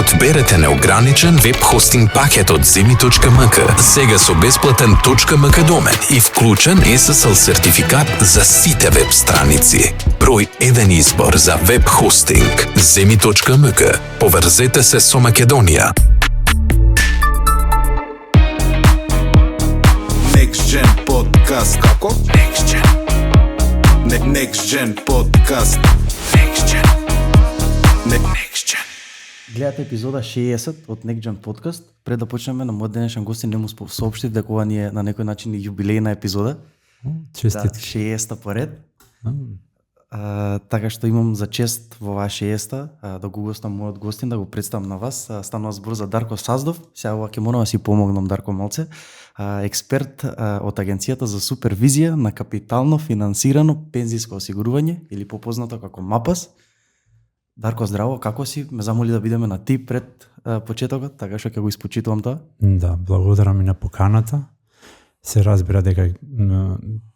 Одберете неограничен веб хостинг пакет од Zemi.mk, сега со бесплатен .mk домен и вклучен SSL сертификат за сите веб страници. Број 1 избор за веб хостинг. Zemi.mk. Поврзете се со Македонија. Next Gen Podcast. Како? Next Gen. Next Gen Podcast. Next Gen. Next Gen. Гледате епизода 60 од Next Gen Podcast. Пред да почнеме, на мојот денешен гостин не му соопштив дека ова ни е на некој начин јубилејна епизода. Честит. Да, 60-та поред. Така што имам за чест во оваа 60-та да го гостам мојот гостин, да го представам на вас. Станува збор за Дарко Саздов. Сега ова ќе морам да си помогнам Дарко малце. Експерт од Агенцијата за супервизија на капитално финансирано пензиско осигурување или попознато како МАПАС. Дарко, здраво, како си? Ме замоли да бидеме на ти пред почетокот, така што ќе го испочитувам тоа. Да, благодарам и на поканата. Се разбира дека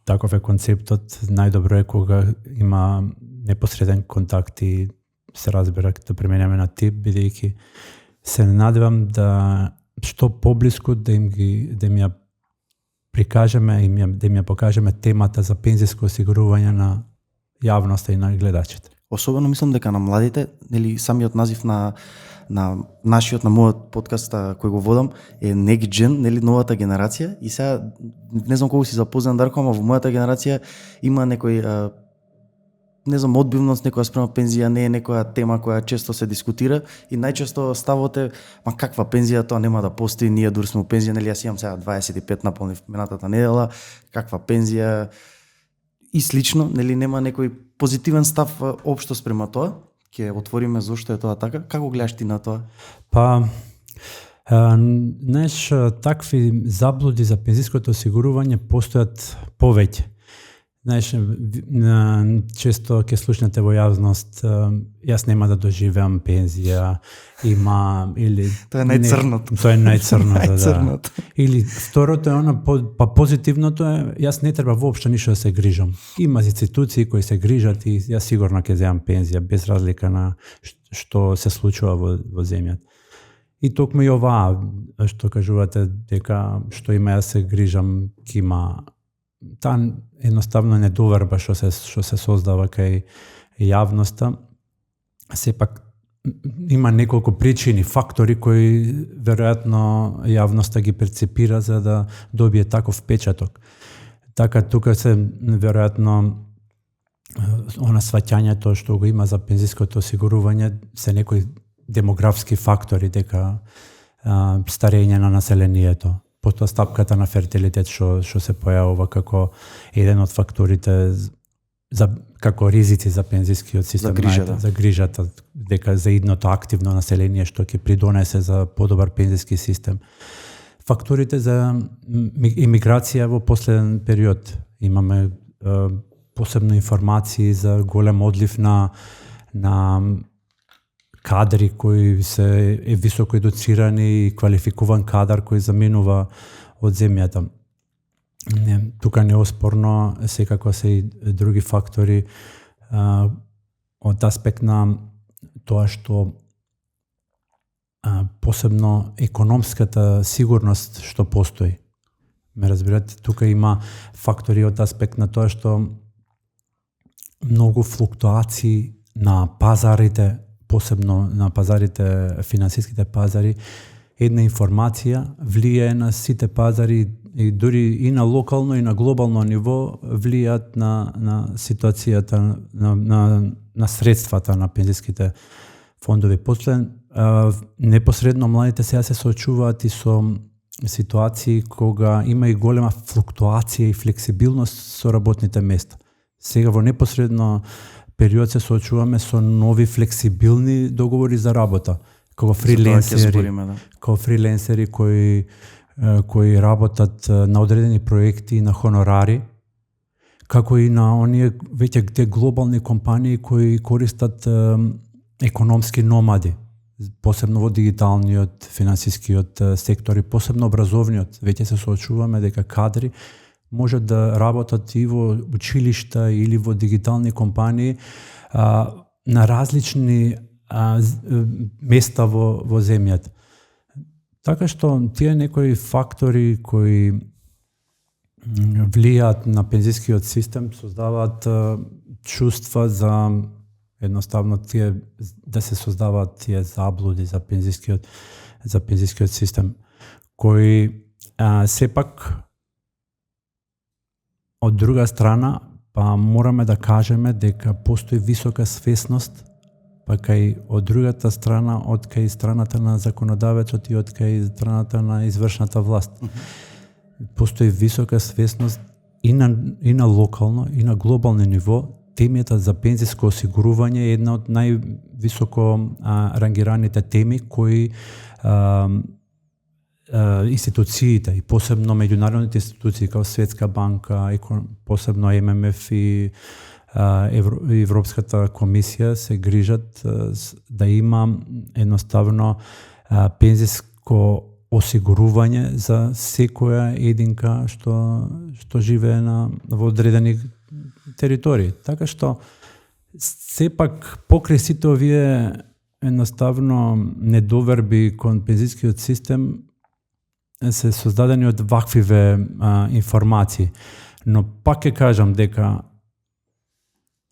таков е концептот, најдобро е кога има непосреден контакт и се разбира да преминеме на ти, бидејќи се надевам да што поблиску да им ја прикажеме и да им ја покажеме темата за пензиско осигурување на јавноста и на гледачите. Особено мислам дека на младите, нели самиот назив на нашиот, на мојот подкаст кој го водам е Next Gen, нели новата генерација, и сега не знам колку си запознан Дарко, ама во мојата генерација има некој не знам, одбивност некоја спрема пензија не е некоја тема која често се дискутира и најчесто ставот е ма каква пензија, тоа нема да постои, ние дури сме пензија, нели јас имам сега 25 наполнив минатата недела, каква пензија и слично, нели нема некој позитивен став општо спрема тоа. Ќе отвориме зошто е тоа така. Како гледаш ти на тоа? Па, знаеш, такви заблуди за пензиското осигурување постојат повеќе. Знаеш, често ќе слушнете во јавност, јас нема да доживеам пензија, има или тоа е најцрното. Тоа е најцрното, да. Или второто е она, па позитивното е, јас не треба воопшто ништо да се грижам. Има институции кои се грижат и јас сигурно ќе земам пензија без разлика на што се случува во земјата. И токму и оваа што кажувате дека што има јас се грижам, ќе има таа едноставно недоверба што се создава кај јавноста. Сепак има неколку причини, фактори кои веројатно јавноста ги перцепира за да добие таков впечаток. Така тука се веројатно она сваќањето што го има за пензиското осигурување се некои демографски фактори, дека старење на населението, потоа стапката на фертилитет што се појавува како еден од факторите како ризици за пензискиот систем, за грижата, дека за идното активно население што ќе придонесе за подобар пензиски систем. Факторите за имиграција во последен период. Имаме посебно информации за голем одлив на кадри кои е високо едуцирани и квалификуван кадар кој заминува од земјата. Тука неоспорно секако се и други фактори од аспект на тоа што посебно економската сигурност што постои. Ме разбирате, тука има фактори од аспект на тоа што многу флуктуации на пазарите, посебно на пазарите, финансиските пазари, една информација влијае на сите пазари и дури и на локално и на глобално ниво влијаат на ситуацијата на средствата на пензиските фондови. После непосредно младите сега се соочуваат и со ситуации кога има и голема флуктуација и флексибилност со работните места. Сега во непосредно период се соочуваме со нови флексибилни договори за работа, како фриленсери кои работат на одредени проекти и на хонорари, како и на оние веќе те глобални компании кои користат економски номади, посебно во дигиталниот, финансискиот сектор и посебно образовниот. Веќе се соочуваме дека кадри можат да работат и во училишта или во дигитални компании на различни места во земјата. Така што тие некои фактори кои влијаат на пензискиот систем создаваат чувства за едноставно тие да се создаваат тие заблуди за пензискиот систем кои сепак од друга страна па мораме да кажеме дека постои висока свесност па кај од другата страна, од кај страната на законодавецот и од кај страната на извршната власт. Постои висока свесност и на локално и на глобално ниво. Темата за пензиско осигурување е една од највисоко рангираните теми кои институциите и посебно меѓународните институции како Светска банка, посебно ММФ и Европската комисија се грижат да има едноставно пензиско осигурување за секоја единка што живее во одредени територии. Така што сепак покрај сите овие едноставно недоверби кон пензискиот систем се создадени од ваквиве информации. Но пак ќе кажам дека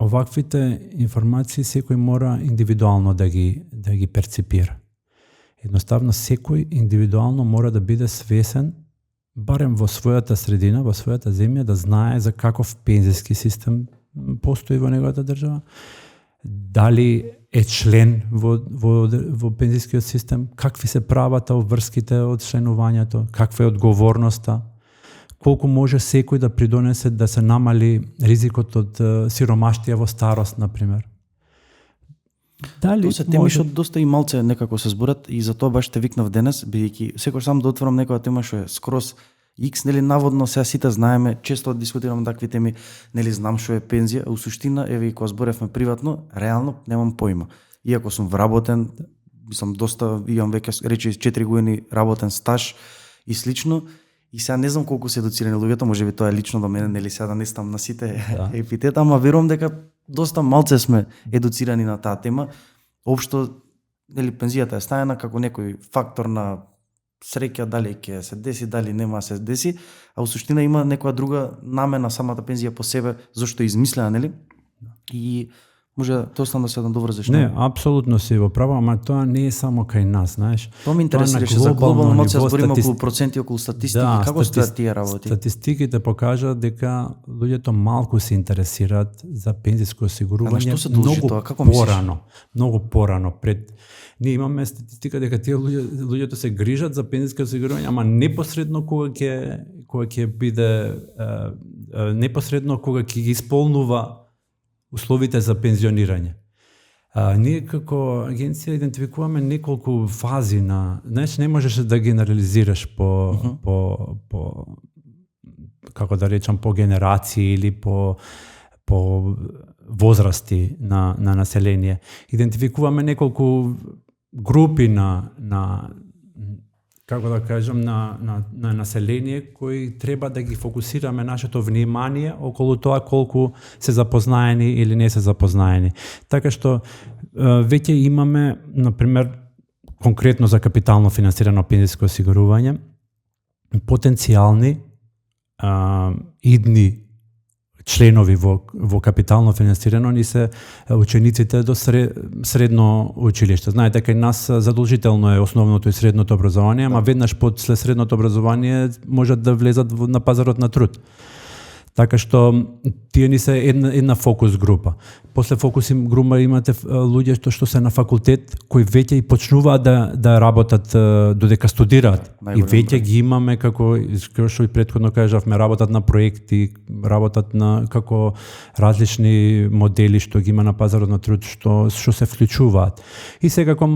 оваквите информации секој мора индивидуално да ги перципира. Едноставно секој индивидуално мора да биде свесен барем во својата средина, во својата земја, да знае за каков пензиски систем постои во неговата држава, дали е член во пензискиот систем, какви се правата, обврските од членувањето, каква е одговорноста, колку може секој да придонесе да се намали ризикот од сиромаштија во старост, например. Дали тоа се теми што доста и малце некако се зборат и за тоа баш те викнав денес, бидејќи секој сам да отворам некоја тема што е скроз X, нели наводно сега сите знаеме, често дискутираме такви теми, нели знам што е пензија, а у суштина еве и кога зборевме приватно, реално немам појма. Иако сум вработен, мислам доста имам веќе речи 4 години работен стаж и слично, и сега не знам колку се едуцирани луѓето, можеби тоа е лично до мене, нели сега да не стам на сите епитета, ама верувам дека доста малце сме едуцирани на таа тема. Општо, нели пензијата е ставена како некој фактор на среќа, дали ќе се деси, дали нема се деси, а во суштина има некоја друга намена самата пензија по себе, зашто е измислена, нели? И може тоа да се надоврзеш. Не, апсолутно си во право, ама тоа не е само кај нас, знаеш. Тоа ме интересираше за глобално моќ да збориме околу проценти, околу статистики, да, како стојат тие работи? Статистиките покажаат дека луѓето малку се интересираат за пензиско осигурување многу порано пред. Ние имаме статистика дека тие луѓето се грижат за пензиско осигурување, ама непосредно кога ќе биде непосредно кога ќе ги исполнува условите за пензионирање. Ние како агенција идентификуваме неколку фази на, знаеш, не можеш да генерализираш по како да речам по генерации или по возрасти на население. Идентификуваме неколку групи на како да кажам, на население кои треба да ги фокусираме нашето внимание околу тоа колку се запознаени или не се запознаени. Така што веќе имаме, например, конкретно за капитално финансирано пензиско осигурување, потенцијални идни членови во капитално финансирано ни се учениците до средно училиште. Знаете, кај нас задолжително е основното и средното образование, ама веднаш после средното образование можат да влезат на пазарот на труд. Така што тие ни се една фокус група. После фокус група имате луѓе што се на факултет кои веќе и почнуваат да работат додека студираат. И веќе ги имаме како што и претходно кажавме, работат на проекти, работат на како различни модели што ги има на пазарот на труд што се вклучуваат. И секако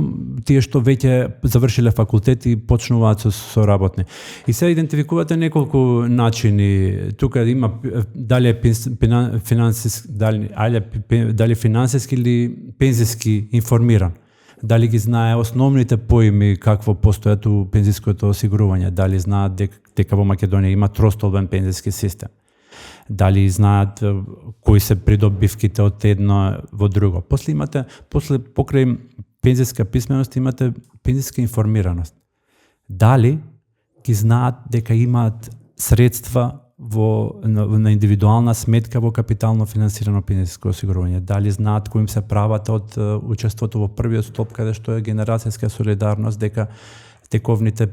тие што веќе завршиле факултет и почнуваат со работни. И се идентификувате неколку начини. Тука има дали финансиски или пензиски информиран, дали ги знае основните поими какво постојат у пензиското осигурување, дали знаат дека во Македонија има тростолбен пензиски систем, дали знаат кои се придобивките од едно во друго. После покрај пензиска писменост, имате пензиска информираност. Дали ги знаат дека имаат средства на индивидуална сметка во капитално финансирано пензиско осигурување? Дали знаат кои им се правата од учеството во првиот столб, каде што е генерацијска солидарност, дека тековните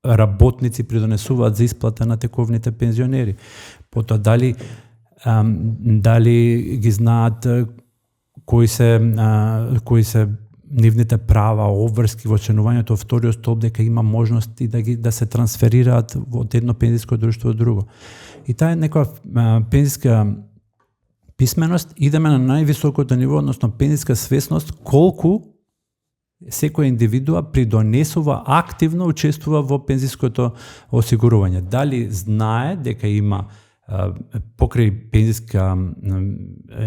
работници придонесуваат за исплата на тековните пензионери? Потоа дали ги знаат кои се нивните права, обврски во членувањето во вториот столб, дека има можности да се трансферираат од едно пензиско друштво од друго. И таа е некоја пензиска писменост, идеме на највисокото ниво, односно пензиска свесност, колку секоја индивидуа придонесува, активно учествува во пензиското осигурување. Дали знае дека има покрај пензиска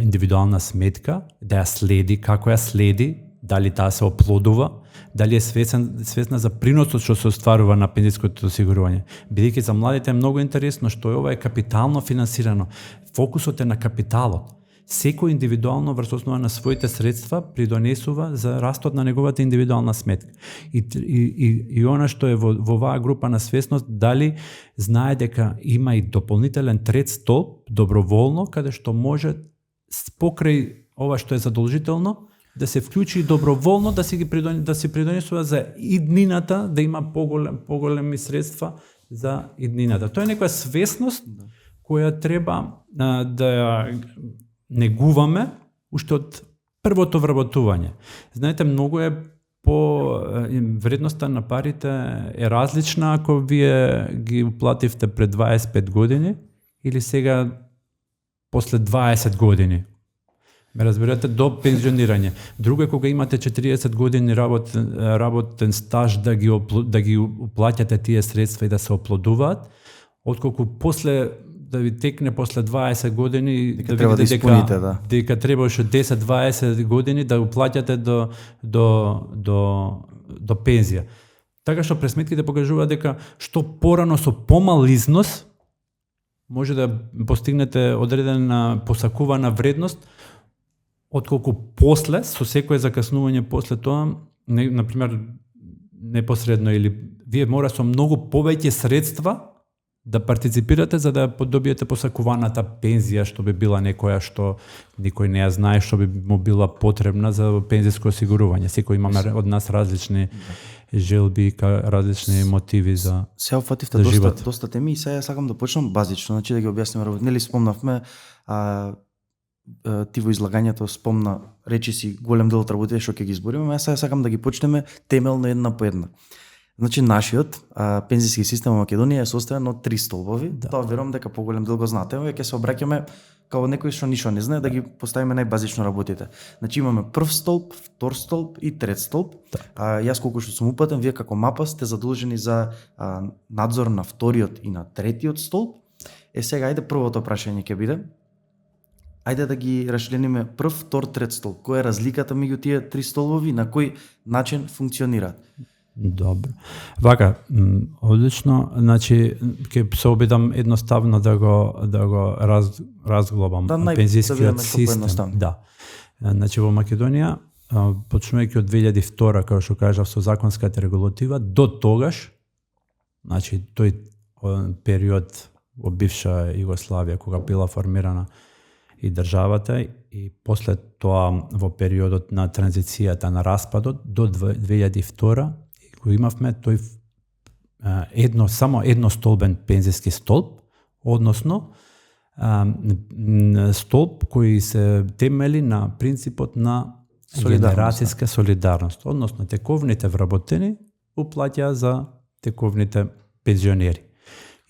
индивидуална сметка, да ја следи, како ја следи, дали таа се оплодува, дали е свесна за приносот што се остварува на пензиското осигурување. Бидејќи за младите е многу интересно што ова е капитално финансирано. Фокусот е на капиталот. Секој индивидуално врз основа на своите средства придонесува за растот на неговата индивидуална сметка. И она што е во оваа група на свесност, дали знае дека има и дополнителен трет столб, доброволно, каде што може покрај ова што е задолжително, да се вклучи доброволно, да се придонесува за иднината, да има поголеми средства за иднината. Тоа е некоја свесност која треба да ја негуваме уште од првото вработување. Знаете, многу е вредноста на парите е различна ако вие ги уплативте пред 25 години или сега после 20 години. Ме разберете, до пензионирање. Друго е кога имате 40 години работен стаж да ги уплаќате тие средства и да се оплодуваат, отколку после да ви текне после 20 години дека да видите дека требаше 10-20 години да уплаќате до пензија. Така што пресметките покажуваат дека што порано со помал износ може да постигнете одредена посакувана вредност, отколку после, со секое закаснување после тоа, например, непосредно, или вие мора со многу повеќе средства да партиципирате за да добиете посакуваната пензија, што би била некоја што никој не ја знае, што би му била потребна за пензиско осигурување. Секој имаме од нас различни желби, различни мотиви за Сега фативте доста теми и сега сакам да почнам базично, значи да ги објасниме. Нели спомнавме ти во излагањето спомна речиси голем дел од работите што ќе ги избориме, а сега сакам да ги почнеме темелно една по една. Значи нашиот пензиски систем во Македонија е составен од 3 столбови. Да. Тоа верувам дека поголем дел го знаете, но ќе се обраќаме како некој што ништо не знае да ги поставиме најбазично работите. Значи имаме прв столб, втор столб и трет столб. Да. Јас колку што сум упатен, вие како МАПА сте задолжени за надзор на вториот и на третиот столб. Сега ајде првото прашање ќе биде. Ајде да ги рашлениме прв, втор, трет столб. Која е разликата меѓу тие 3 столбови, на кој начин функционираат? Добро. Вака, одлично, значи ќе се обидам едноставно да го разглобам пензискиот систем. Да. Значи во Македонија, почнувајќи од 2002, како што кажав, со законската регулатива, до тогаш, значи тој период во бивша Југославија кога била формирана и државата, и после тоа во периодот на транзицијата, на распадот до 2002, кој имавме тој само едностолбен пензиски столб, односно столб кој се темели на принципот на генерацијска солидарност, односно тековните вработени уплаќаа за тековните пензионери.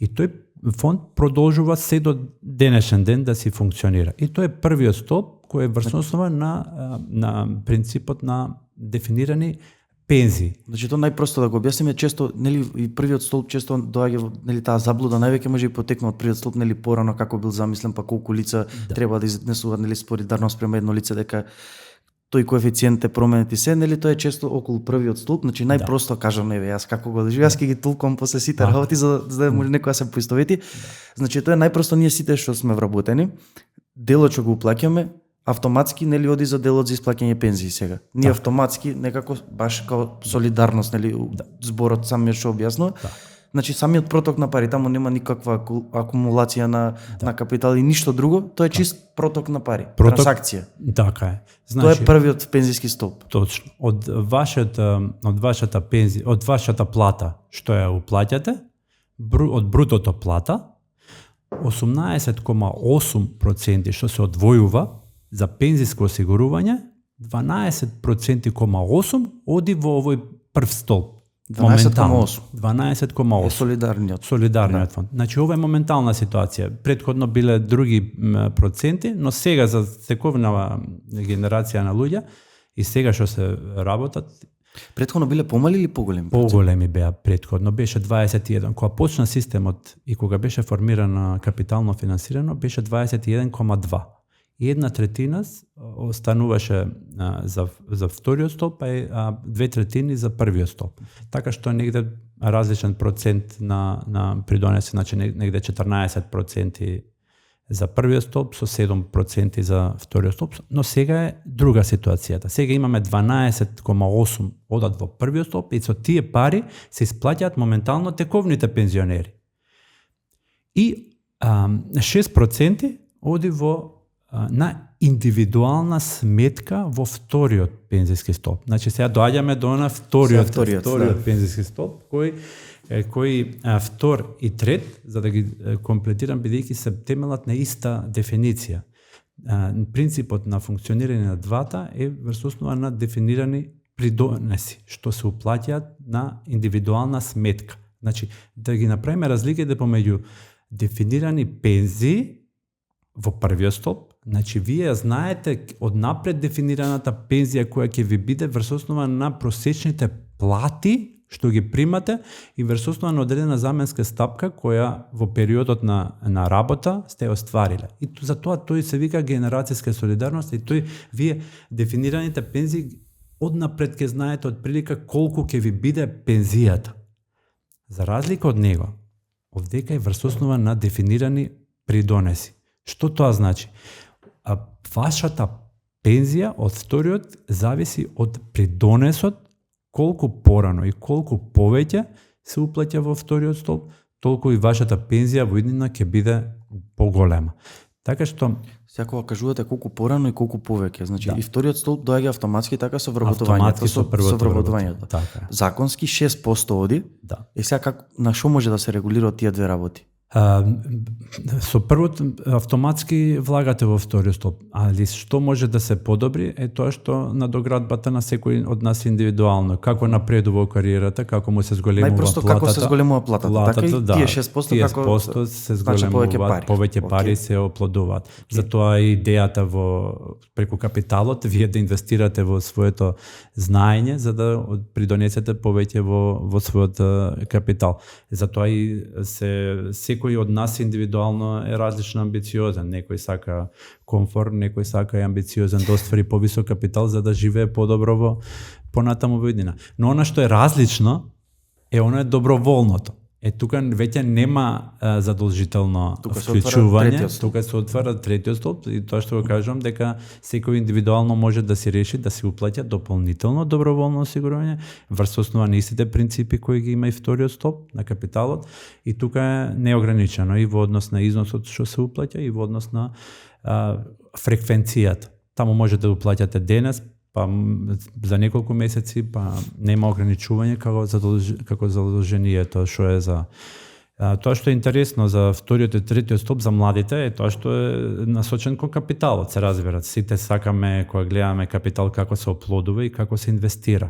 И тој фонд продолжува се до денешен ден да си функционира. И тоа е првиот столб кој е врз основа на принципот на дефинирани пензии. Значи тоа најпросто да го објасниме, често нели и првиот столб често доаѓа нели таа заблуда највеќе може и потекне од првиот столб, нели порано како бил замислен, па колку лица треба да изнесуваат нели солидарност спрема едно лице, дека тој коефициент е променет и се, нели тоа е често околу првиот столб, значи најпросто кажам, еве јас како го доживеав, јас ќе ги толкувам после сите работи за да може некоја се поистовети. Значи тоа е најпросто, ние сите што сме вработени, делот што го уплаќаме, автоматски нели оди за делот за исплаќање пензии сега. Ние автоматски некако баш као солидарност, нели зборот самиот што објаснува. Значи самиот проток на пари, таму нема никаква акумулација на капитал и ништо друго, тоа е чист проток на пари, трансакција. Така е. Значи, тоа е првиот пензиски столб. Точно. Од вашата пензија, од вашата плата што ја уплаќате, од брутото плата, 18,8% што се одвојува за пензиско осигурување, 12,8% оди во овој прв столб. 12,8. 12,8. Е солидарниот фонд. Значи ова е моментална ситуација. Претходно биле други проценти, но сега за секојна генерација на луѓе и сега што се работат, претходно биле помали или поголеми? Поголеми беа претходно, беше 21. Кога почна системот и кога беше формирано капитално финансирано, беше 21,2. И 1/3 остануваше за вториот столб, а 2/3 за првиот столб. Така што негде различен процент на придонесе, значи негде 14% за првиот столб, со 7% за вториот столб, но сега е друга ситуацијата. Сега имаме 12,8 одат во првиот столб и со тие пари се исплаќаат моментално тековните пензионери. И 6% оди на индивидуална сметка во вториот пензиски столб. Значи сега доаѓаме до на вториот пензиски столб, кој втор и трет, за да ги комплетирам, бидејќи се темелат на иста дефиниција. Принципот на функционирање на двата е врз основа на дефинирани придонеси, што се уплаќаат на индивидуална сметка. Значи, да ги направиме разликите помеѓу дефинирани пензии во првиот столб, значи вие знаете однапред дефинираната пензија која ќе ви биде врз основа на просечните плати што ги примате и врз основа на одредена заменска стапка која во периодот на работа сте оствариле. И за тоа тој се вика генерацијска солидарност и вие дефинираните пензии однапред ќе знаете отприлика колку ќе ви биде пензијата. За разлика од него, овдека е врз основа на дефинирани придонеси. Што тоа значи? Вашата пензија од вториот зависи од придонесот, колку порано и колку повеќе се уплаќа во вториот столб, толку и вашата пензија во иднина ќе биде поголема. Така што секогаш кажувате колку порано и колку повеќе, значи и вториот столб доаѓа автоматски така со вработувањето, со вработувањето. Така. Законски 6% оди. И сега на што може да се регулираат тие две работи? Со првот автоматски влагате во вториот столб, али што може да се подобри е тоа што надоградбата на секој од нас индивидуално, како напредува во кариерата, како му се зголемува платата. Најпросто како се зголемува платата, така и тие 6% како 6% се зголемуваат, повеќе пари се оплодуваат. Затоа и идејата преку капиталот вие да инвестирате во своето знаење за да придонесете повеќе во својот капитал. Затоа и секој од нас индивидуално е различно амбициозен. Некој сака комфорт, некој сака е амбициозен да оствари повисок капитал за да живее подобро понатаму во иднина. Но она што е различно е она е доброволното. Тука веќе нема задолжително вклучување, тука се отвара третиот столб и тоа што го кажувам дека секој индивидуално може да си реши да се уплаќа дополнително доброволно осигурување врз основа на истите принципи кои ги има и вториот столб на капиталот и тука е неограничено и во однос на износот што се уплаќа и во однос на фреквенцијата. Таму може да уплаќате денес, па за неколку месеци, па нема ограничување како задолжението што е за тоа што е интересно за вториот и третиот столб за младите е тоа што е насочен кон капиталот, се разбира. Сите сакаме кога гледаме капитал како се оплодува и како се инвестира.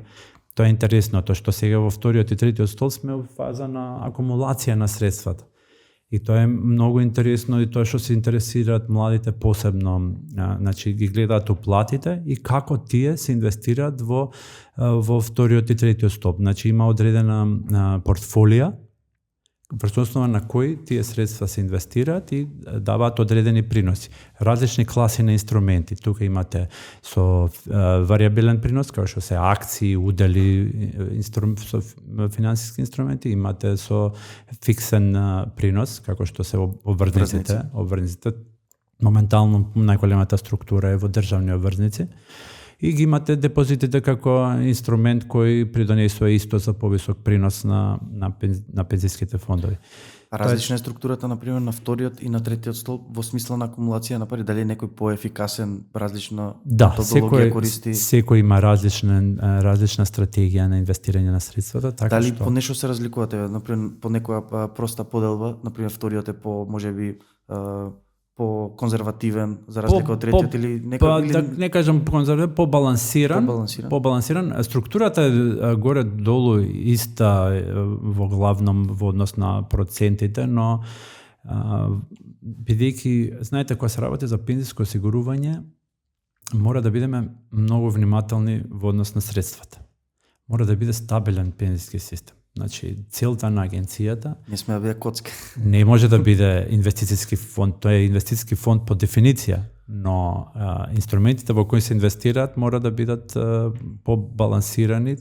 Тоа е интересно, тоа што сега во вториот и третиот столб сме во фаза на акумулација на средствата. И тоа е многу интересно и тоа што се интересираат младите посебно, значи ги гледаат уплатите и како тие се инвестираат во вториот и третиот столб. Значи има одредена портфолија врз основа на кои тие средства се инвестираат и даваат одредени приноси. Различни класи на инструменти. Тука имате со вариабилен принос, како што се акции, удели, со финансиски инструменти, имате со фиксен принос, како што се обврзниците. моментално најголемата структура е во државни обврзници. И ги имате депозитите како инструмент кој придонесува исто за повисок принос на пензиските фондови. Различна е структурата, например, на вториот и на третиот столб во смисла на акумулација на пари, дали е некој поефикасен, различна методологија користи? Секој има различна стратегија на инвестирање на средствата, така дали што по нешто се разликувате, например, по некоја проста поделба, например, вториот е по можеби по конзервативен за разлика од третиот или некој да не кажам конзервативен, побалансиран. Структурата е горе долу иста во главном во однос на процентите, но бидејќи знаете кога се работи за пензиско осигурување, мора да бидеме многу внимателни во однос на средствата. Мора да биде стабилен пензиски систем. Значи, целта на агенцијата не сме да биде коцка. Не може да биде инвестициски фонд, тој е инвестициски фонд по дефиниција, но инструментите во кои се инвестираат мора да бидат побалансирани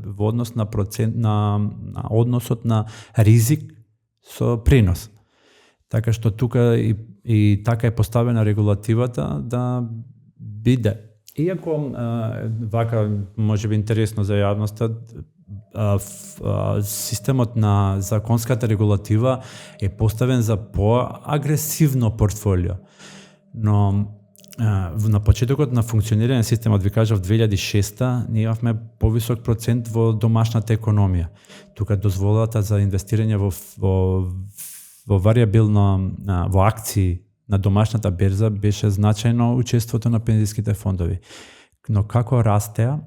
во однос на процент на односот на ризик со принос. Така што тука и така е поставена регулативата да биде. Иако вака можеби интересно за јавноста, системот на законската регулатива е поставен за поагресивно портфолио. Но на почетокот на функционирање на системот, ви кажав 2006, ние имавме повисок процент во домашната економија. Тука дозволата за инвестирање во вариабилно во акции на домашната берза беше значајно учеството на пензиските фондови. Но како растеа,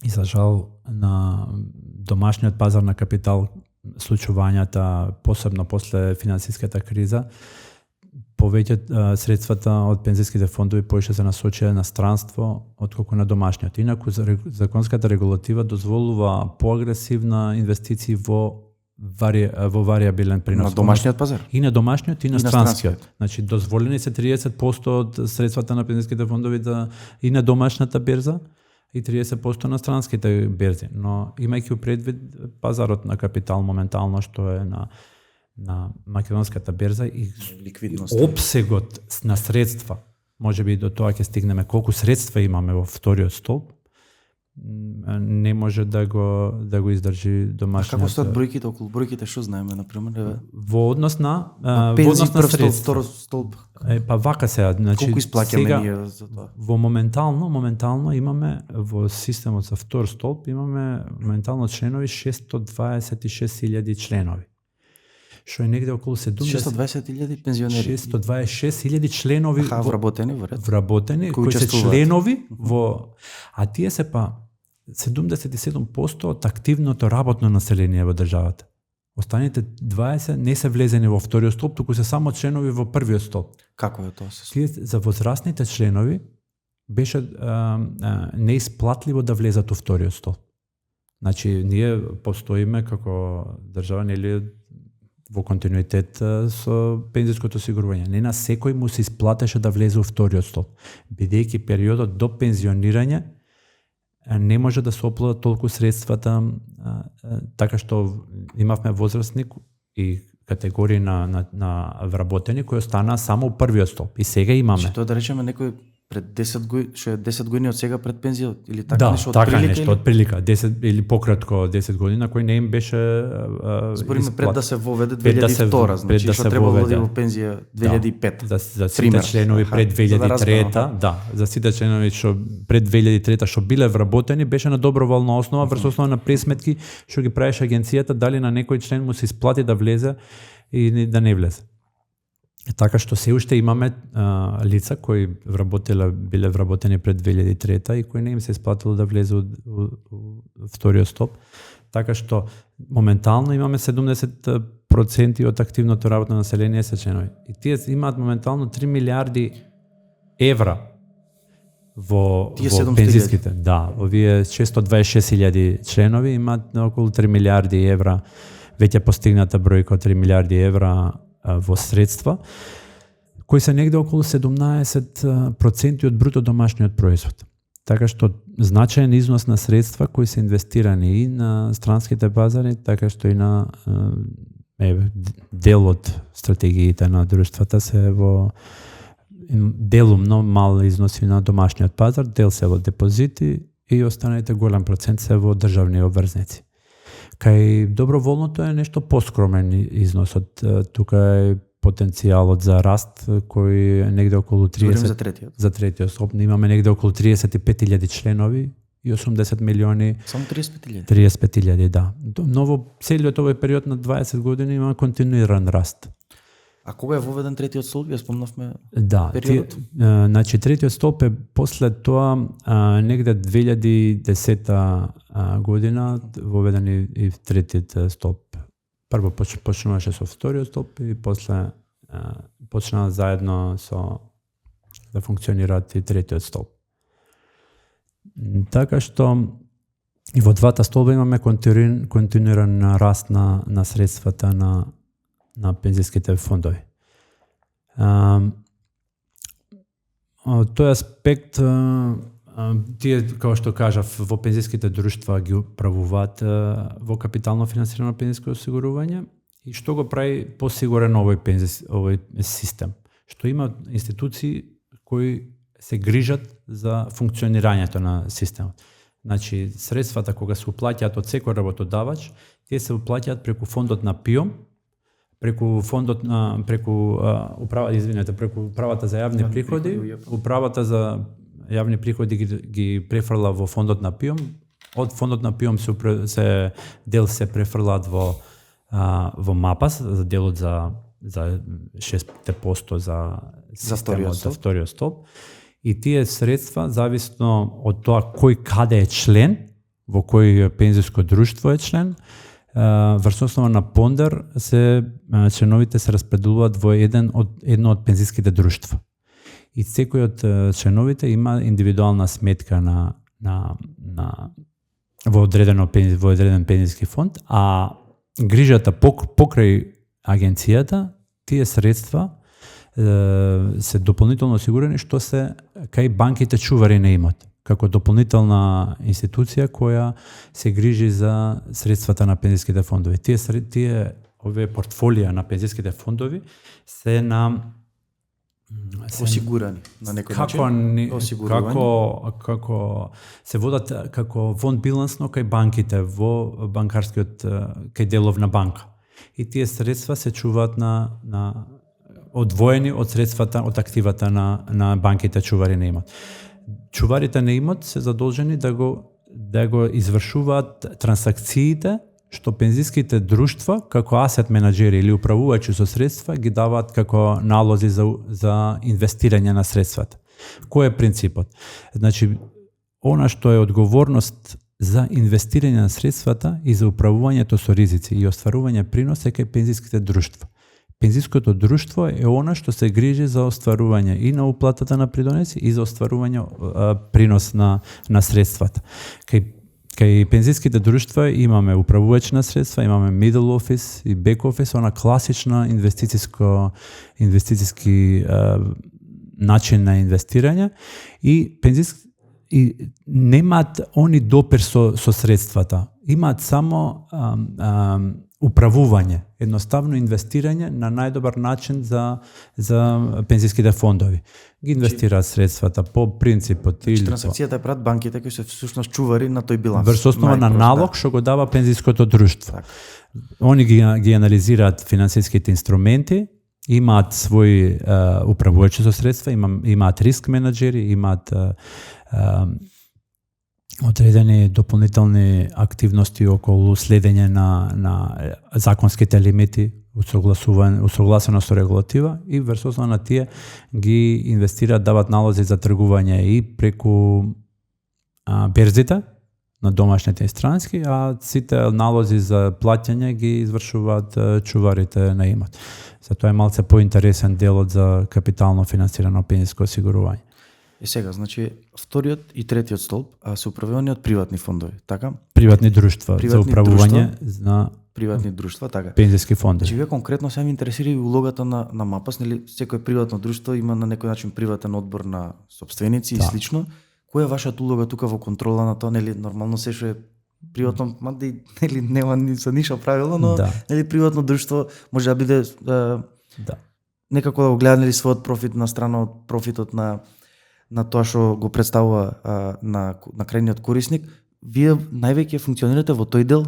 и за жал на домашниот пазар на капитал, случувањата, посебно после финансиската криза, повеќе средствата од пензиските фондови повеќе се насочија на странство отколку на домашниот. Инаку законската регулатива дозволува поагресивна инвестиции во вариабилен принос. На домашниот пазар? И на домашниот и на странскиот. Значи, дозволени се 30% од средствата на пензиските фондови и на домашната берза, и 30% на странските берзи. Но имајќи предвид пазарот на капитал моментално што е на македонската берза и ликвидност, опсегот на средства, можеби и до тоа ќе стигнеме колку средства имаме во вториот столб, не може да го издржи домашниот. Како стоат бројките, околу бројките што знаеме, например? Во однос на средства. Втор столб. Па вака сега, значи колку исплаќаме ние за тоа? Во моментално имаме во системот за втор столб имаме моментално членови 626.000 членови. Што е негде околу 620.000 пензионери. 626.000 членови вработени кои се членови во, а тие се па 77% од активното работно население во државата. Останите 20 не се влезени во вториот столб, туку се само членови во првиот столб. Како е тоа? Тие за возрастните членови беше неисплатливо да влезат во вториот столб. Значи, ние постоиме како држава, нели, во континуитет со пензиското осигурување. Не на секој му се исплатеше да влезе во вториот столб, бидејќи периодот до пензионирање не може да се оплодат толку средствата, така што имавме возрастник и категории на вработени кои останаа само во првиот столб. И сега имаме. Че тоа да речеме некој пред 10 години, што е 10 години од сега пред пензија или така нешто од прилика? Да, така нешто од прилика, 10 или пократко 10 години на кој не им беше збориме пред да се воведе 2002, значи што требало да оди во пензија 2005. За сите членови пред 2003, за сите членови што пред 2003 што биле вработени беше на доброволна основа врз основа на пресметки што ги правеше агенцијата, дали на некој член му се исплати да влезе и да не влезе. Така што се уште имаме лица кои биле вработени пред 2003 и кои не им се исплатило да влезе во вториот столб. Така што моментално имаме 70% од активното работно население се членови. И тие имаат моментално 3 милиарди евра во пензиските. Да, овие 626.000 членови имаат околу 3 милиарди евра, веќе постигната бројка од 3 милиарди евра во средства, кои се негде околу 17% од бруто домашниот производ. Така што значаен износ на средства кои се инвестирани и на странските пазари, така што и на дел од стратегиите на друштвата се во делумно мал износи на домашниот пазар, дел се во депозити и останалите голем процент се во државни обврзници. Кај доброволното е нешто поскромен износот. Тука е потенцијалот за раст кој е негде околу 30. За третиот столб имаме негде околу 35.000 членови и 80 милиони. Само 35.000. 35.000, да. Но во целиот овој период на 20 години има континуиран раст. А кога е воведен третиот столб? Ја спомнавме периодот. Значи третиот столб е после тоа негде 2010 година воведен и третиот столб. Прво почнуваше со вториот столб и после почна заедно да функционираат и третиот столб. Така што и во двата столба имаме континуиран раст на средствата на пензиските фондови. Од тој аспект, тие, како што кажав, во пензиските друштва ги управуваат во капитално финансирано пензиско осигурување и што го прави посигурен овој систем. Што има институции кои се грижат за функционирањето на системот. Значи, средствата кога се уплаќаат од секој работодавач, тие се уплаќаат преку фондот на ПИОМ, преку управата за јавни приходи, управата за јавни приходи ги префрла во фондот на ПИОМ, од фондот на ПИОМ се префрлаат во МАПАС, за делот за 6% за вториот столб. И тие средства, зависно од тоа кој каде е член, во кој пензиско друштво е член, врз основа на пондер членовите се распределуваат во едно од пензиските друштва. И секој од членовите има индивидуална сметка во одреден пензиски фонд, а грижата покрај агенцијата, тие средства се дополнително осигурени што се кај банките чувари на имот, како дополнителна институција која се грижи за средствата на пензиските фондови. Овие портфолија на пензиските фондови се на осигурани на некој начин. Како се водат како фонд билансно кај банките во банкарскиот кај деловна банка. И тие средства се чуваат на одвоени од средствата од активата на банките чувари на имот. Чуварите на имот се задолжени да го извршуваат трансакциите што пензиските друштва како асет менаџери или управувачи со средства ги даваат како налози за инвестирање на средствата. Кој е принципот? Значи, она што е одговорност за инвестирање на средствата и за управувањето со ризици и остварување принос е кај пензиските друштва. Пензиското друштво е она што се грижи за остварување и на уплатата на придонеси и за остварување принос на средствата. Кај пензиските друштва имаме управувач на средства, имаме middle office и back office, она класична инвестициски начин на инвестирање и немаат они допир со средствата. Имаат само управување, едноставно инвестирање на најдобар начин за пензиските фондови. Ги инвестираат средствата по принципот или трансакцијата прават банките кои се всушност чувари на тој биланс. Врз основа на налог што го дава пензиското друштво. Они ги анализираат финансиските инструменти, имаат своји управувачи со средства, имаат риск менаџери, имаат одредени дополнителни активности околу следење на законските лимити, усогласено со регулатива и врз основа на тие ги инвестираат, дават налози за тргување и преку берзите на домашните и странски, а сите налози за плаќање ги извршуваат чуварите на имот. Затоа е малце поинтересен делот за капитално финансирано пензиско осигурување. И сега, значи, вториот и третиот столб се управувани од приватни фондови, така? Приватни друштва за управување на приватни друштва, така. Пензиски фондови. Значи, вие конкретно се ми интересира и улогата на МАПАС, нели секој приватно друштво има на некој начин приватен одбор на сопственици и слично. Која е вашата улога тука во контрола на тоа, нели нормално се што е приватно, нели нема ни за ништо правило, но нели приватно друштво може да биде некако да го гледа нели својот профит на страна од профитот на тоа што го представува на крајниот корисник. Вие највеќе функционирате во тој дел?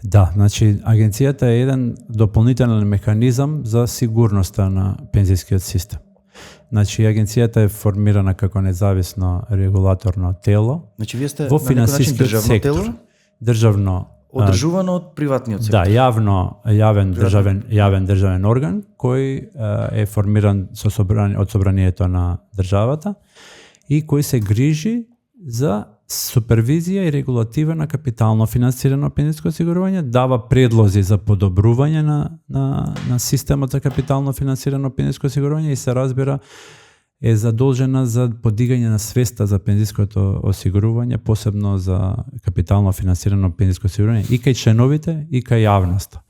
Да, значи агенцијата е еден дополнителен механизам за сигурноста на пензискиот систем. Значи агенцијата е формирана како независно регулаторно тело. Значи вие сте во на некој начин финансискиот државно сектор. тело, Државно одржувано од приватниот сектор. Да, јавен државен орган кој е формиран од собранието на државата и кој се грижи за супервизија и регулатива на капитално финансирано пензиско осигурување, дава предлози за подобрување на системот за капитално финансирано пензиско осигурување и се разбира е задолжена за подигање на свеста за пензиското осигурување, посебно за капитално финансирано пензиско осигурување и кај членовите и кај јавноста.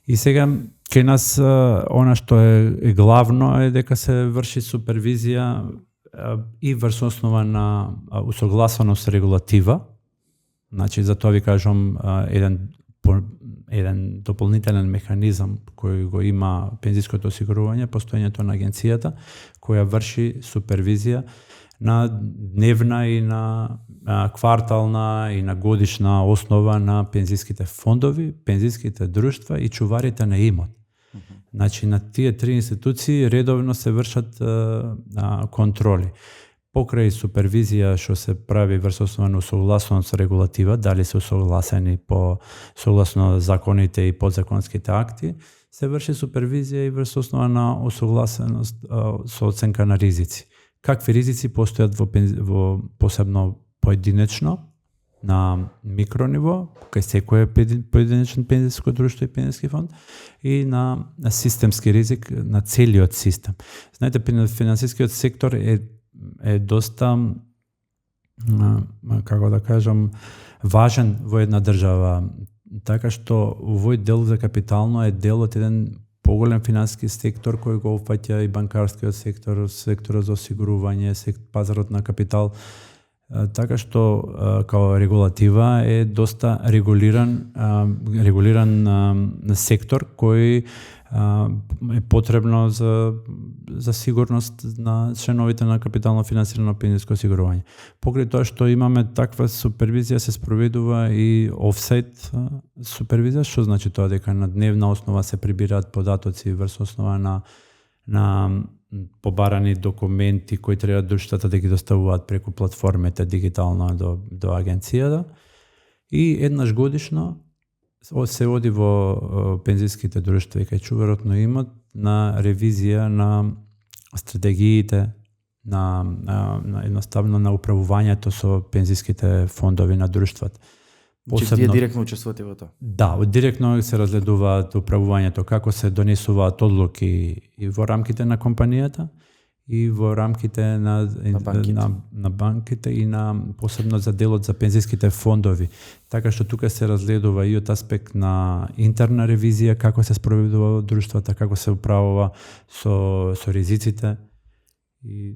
И сега кај нас она што е главно е дека се врши супервизија и врз основа на усогласеност регулатива. Значи за тоа ви кажам еден дополнителен механизам кој го има пензиското осигурување, постоењето на агенцијата која врши супервизија на дневна и на квартална и на годишна основа на пензиските фондови, пензиските друштва и чуварите на имот. Значи на тие три институции редовно се вршат контроли. Покрај супервизија што се прави врз основа на усогласеност регулатива, дали се усогласени по согласно законите и подзаконските акти, се врши супервизија и врз основа на усогласеност со оценка на ризици. Какви ризици постојат во посебно поединечно на микрониво, кај секој поединечен пензиско друштво и пензиски фонд и на системски ризик на целиот систем. Знаете, финансискиот сектор е доста, како да кажам, важен во една држава, така што овој дел за капитално е дел од еден поголем финансиски сектор кој го опфаќа и банкарскиот сектор, секторот за осигурување, пазарот на капитал, така што као регулатива е доста регулиран сектор кој е потребно за сигурност на членовите на капитално финансирано пензиско осигурување. Покрај тоа што имаме таква супервизија, се спроведува и офсайт супервизија, што значи тоа дека на дневна основа се прибираат податоци врз основа на побарани документи кои треба друштвата да ги доставуваат преку платформите дигитално до агенцијата и еднаш годишно се оди во пензиските друштва и кај чуварот на имот на ревизија на стратегиите на едноставно на управувањето со пензиските фондови на друштвата. Посебно, вие директно учествувате во тоа? Да, директно се разгледуваат управувањето, како се донесуваат одлуки и во рамките на компанијата и во рамките на банките и на посебно за делот за пензиските фондови. Така што тука се разгледува и од аспект на интерна ревизија, како се спроведува друштвата, како се управува со ризиците и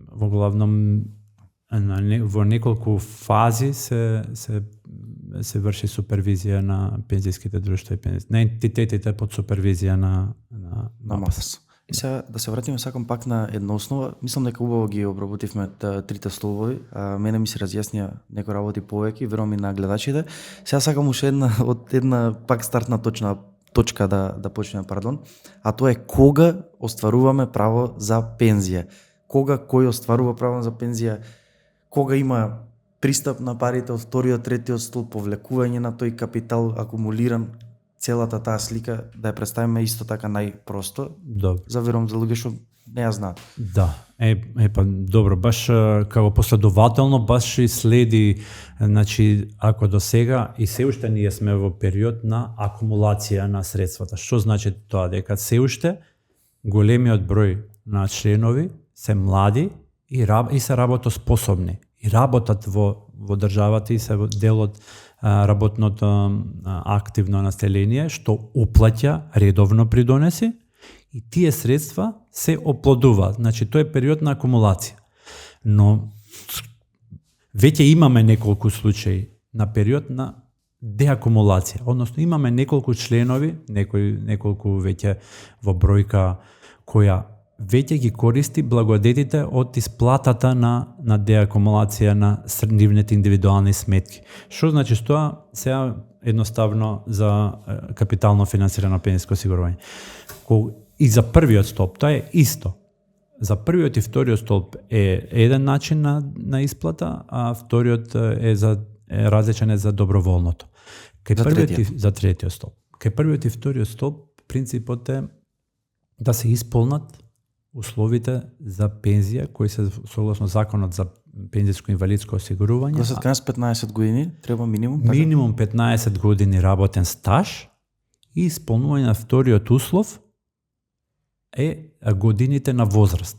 во главном во неколку фази се врши супервизија на пензиските друштва и на ентитетите под супервизија на МАПС. И сега да се вратиме сакам пак на една основа. Мислам дека убаво ги обработивме трите столбови. Мене ми се разјаснија некои работи повеќе, верувам и на гледачите. Сега сакам уште една пак стартна точка да почнеме, а тоа е кога остваруваме право за пензија. Кој остварува право за пензија? Кога има пристап на парите од вториот, третиот столб, повлекување на тој капитал акумулиран, целата таа слика да ја представиме исто така најпросто. Добро. Заверувам за луѓе што не ја знаат. Да, добро, баш како последователно баш и следи, значи ако до сега и се уште ние сме во период на акумулација на средствата. Што значи тоа? Дека се уште големиот број на членови се млади и се работоспособни и работат во државата и се дел од работното активно население што уплаќа редовно придонеси и тие средства се оплодуваат. Значи тоа е период на акумулација. Но веќе имаме неколку случаи на период на деакумулација, односно имаме неколку членови, неколку веќе во бројка која веќе ги користи благодетите од исплатата на деакумулација на нивните индивидуални сметки. Што значи тоа? Сега едноставно за капитално финансирано пензиско осигурување. И за првиот столб тоа е исто. За првиот и вториот столб е еден начин на исплата, а вториот е различен за доброволното. За третиот столб. Кај првиот и вториот столб принципот е да се исполнат условите за пензија кои се согласно законот за пензиско-инвалидско осигурување. Кога се тканеш 15 години, треба минимум? Така? Минимум 15 години работен стаж и исполнување на вториот услов е годините на возраст.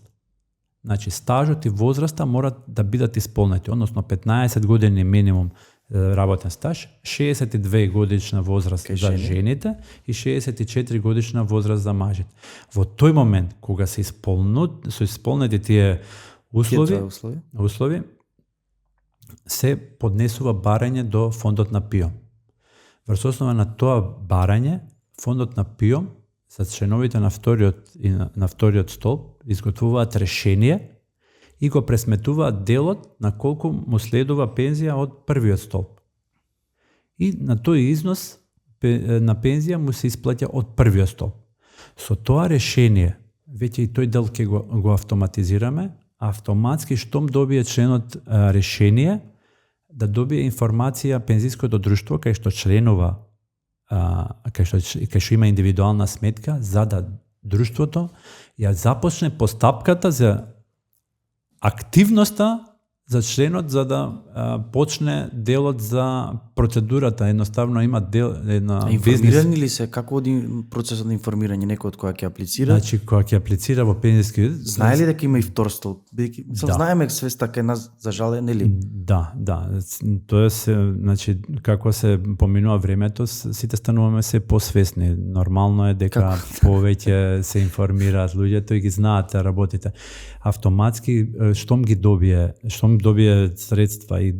Значи, стажот и возраста морат да бидат исполнети, односно 15 години минимум работен стаж, 62 годишна возраст за жените и 64 годишна возраст за мажите. Во тој момент, кога се исполнети тие услови, се поднесува барање до фондот на ПИО. Врз основа на тоа барање, фондот на ПИО за членовите на вториот столб изготвуваат решение и го пресметуваат делот на колку му следува пензија од првиот столб. И на тој износ на пензија му се исплаќа од првиот столб. Со тоа решение, веќе и тој дел ќе го автоматизираме, автоматски штом добие членот решение, да добие информација пензиското друштво кај што членува, кај што има индивидуална сметка, за да друштвото ја започне постапката за активноста за членот, за да почне делот за процедурата. Едноставно има една информирани ли се, како оди процесот на информирање некој од која ќе аплицира? Значи, која ќе аплицира во пензиски... Знае ли дека има и втор столб? Знаеме свеста кај нас, за жале, нели? Да. Тоа се, значи, како се поминува времето, сите стануваме се посвесни. Нормално е дека повеќе се информираат луѓето и ги знаат работите. Автоматски, штом добие средства и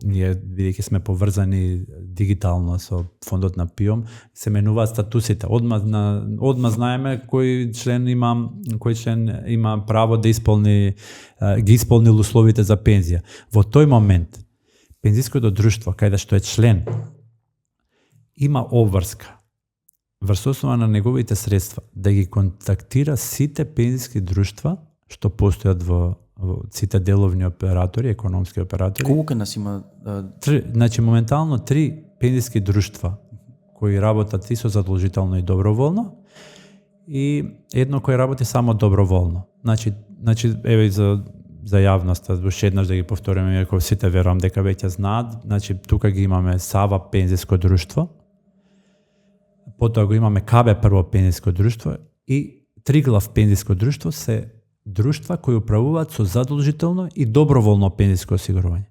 ние, бидејќи сме поврзани дигитално со фондот на ПИОМ, се менуваат статусите. Одма знаеме кој член има право да ги исполни условите за пензија. Во тој момент, пензиското друштво, кај што е член, има обврска врз основа на неговите средства да ги контактира сите пензиски друштва што постојат во сите деловни оператори, економски оператори. Колку нас има? Значи, моментално 3 пензиски друштва кои работат и со задолжително и доброволно, и едно кој работи само доброволно. Значи еве за јавноста, уште еднаш да ги повториме, иако сите верувам дека веќе знаат, значи тука ги имаме Сава пензиско друштво, потоа го имаме КБ прво пензиско друштво и Триглав пензиско друштво се друштва кои управуваат со задолжително и доброволно пензиско осигурување.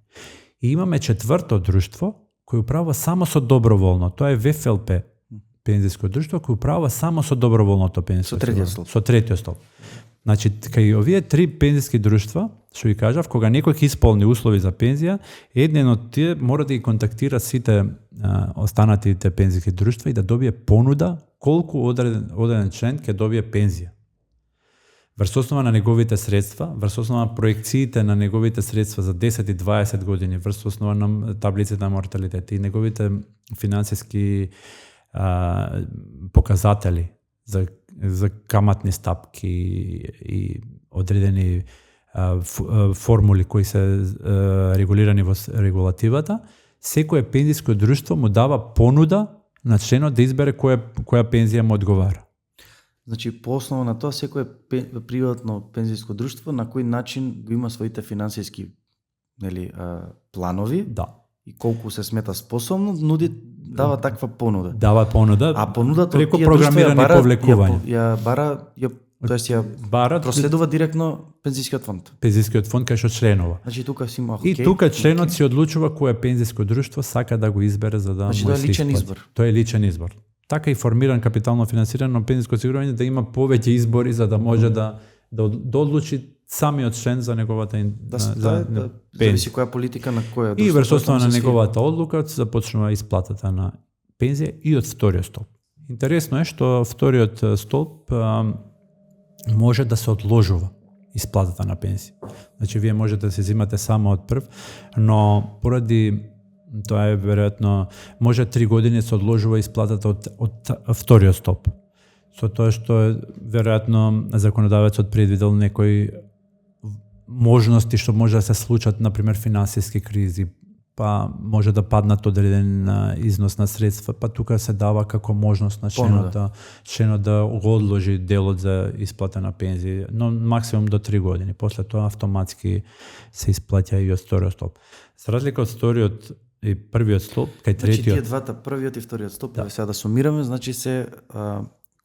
И имаме четврто друштво кој управува само со доброволно, тоа е ВФЛП пензиско друштво кој управува само со доброволното пензиско осигурување. Со третиот столб. Значи, кај овие 3 пензиски друштва, што ви кажав, кога некој ќе исполни услови за пензија, еден од тие мора да ги контактира сите останатите пензиски друштва и да добие понуда колку одреден член ќе добие пензија. Врз основа на неговите средства, врз основа на проекциите на неговите средства за 10 и 20 години, врз основа на таблиците на морталитет и неговите финансиски показатели за каматни стапки и одредени формули кои се регулирани во регулативата, секое пензиско друштво му дава понуда на членот да избере која пензија му одговара. Значи, по основа на тоа, секое приватно пензиско друштво на кој начин го има своите финансиски планови, да, и колку се смета способно, дава таква понуда. Дава понуда, а понудата преку програмирани повлекување. Ја проследува директно пензискиот фонд. Пензискиот фонд кај што членува. Значи тука си има и тука членот си одлучува кое пензиско друштво сака да го избере за да му се исплати. Тоа е личен избор. Тоа е личен избор. Така и формиран капитално финансирано пензиско осигурување да има повеќе избори за да може да одлучи самиот член за неговата зависи која политика на која и врз основа на неговата одлука започнува исплатата на пензија и од вториот столб. Интересно е што вториот столб може да се одложува исплатата на пензија. Значи, вие можете да се взимате само од прв, но поради тоа е веројатно, може 3 години се одложува исплатата од вториот столб. Со тоа што е веројатно законодавецот предвидел некои можности што може да се случат, например финансиски кризи, па може да паднат одреден износ на средства, па тука се дава како можност на членот да го одложи делот за исплата на пензија, но максимум до 3 години. После тоа автоматски се исплаќа и од вториот столб. За разлика од вториот и првиот столб, кај третиот... Значи, тие двата, првиот и вториот столб, сега да сумираме, значи се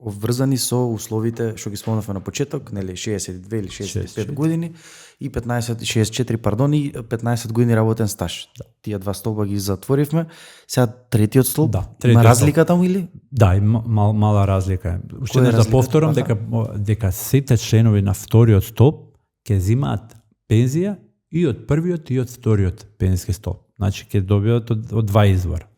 обврзани со условите што ги спомнавме на почеток, нели 62 или 65 години и 64, пардон, и 15 години работен стаж. Да. Тие два столба ги затворивме. Сега третиот столб, има разлика таму или? Да, мала разлика. Уште не да повторам дека сите членови на вториот столб ќе земаат пензија и од првиот и од вториот пензиски столб. Значи ќе добијат од два извора.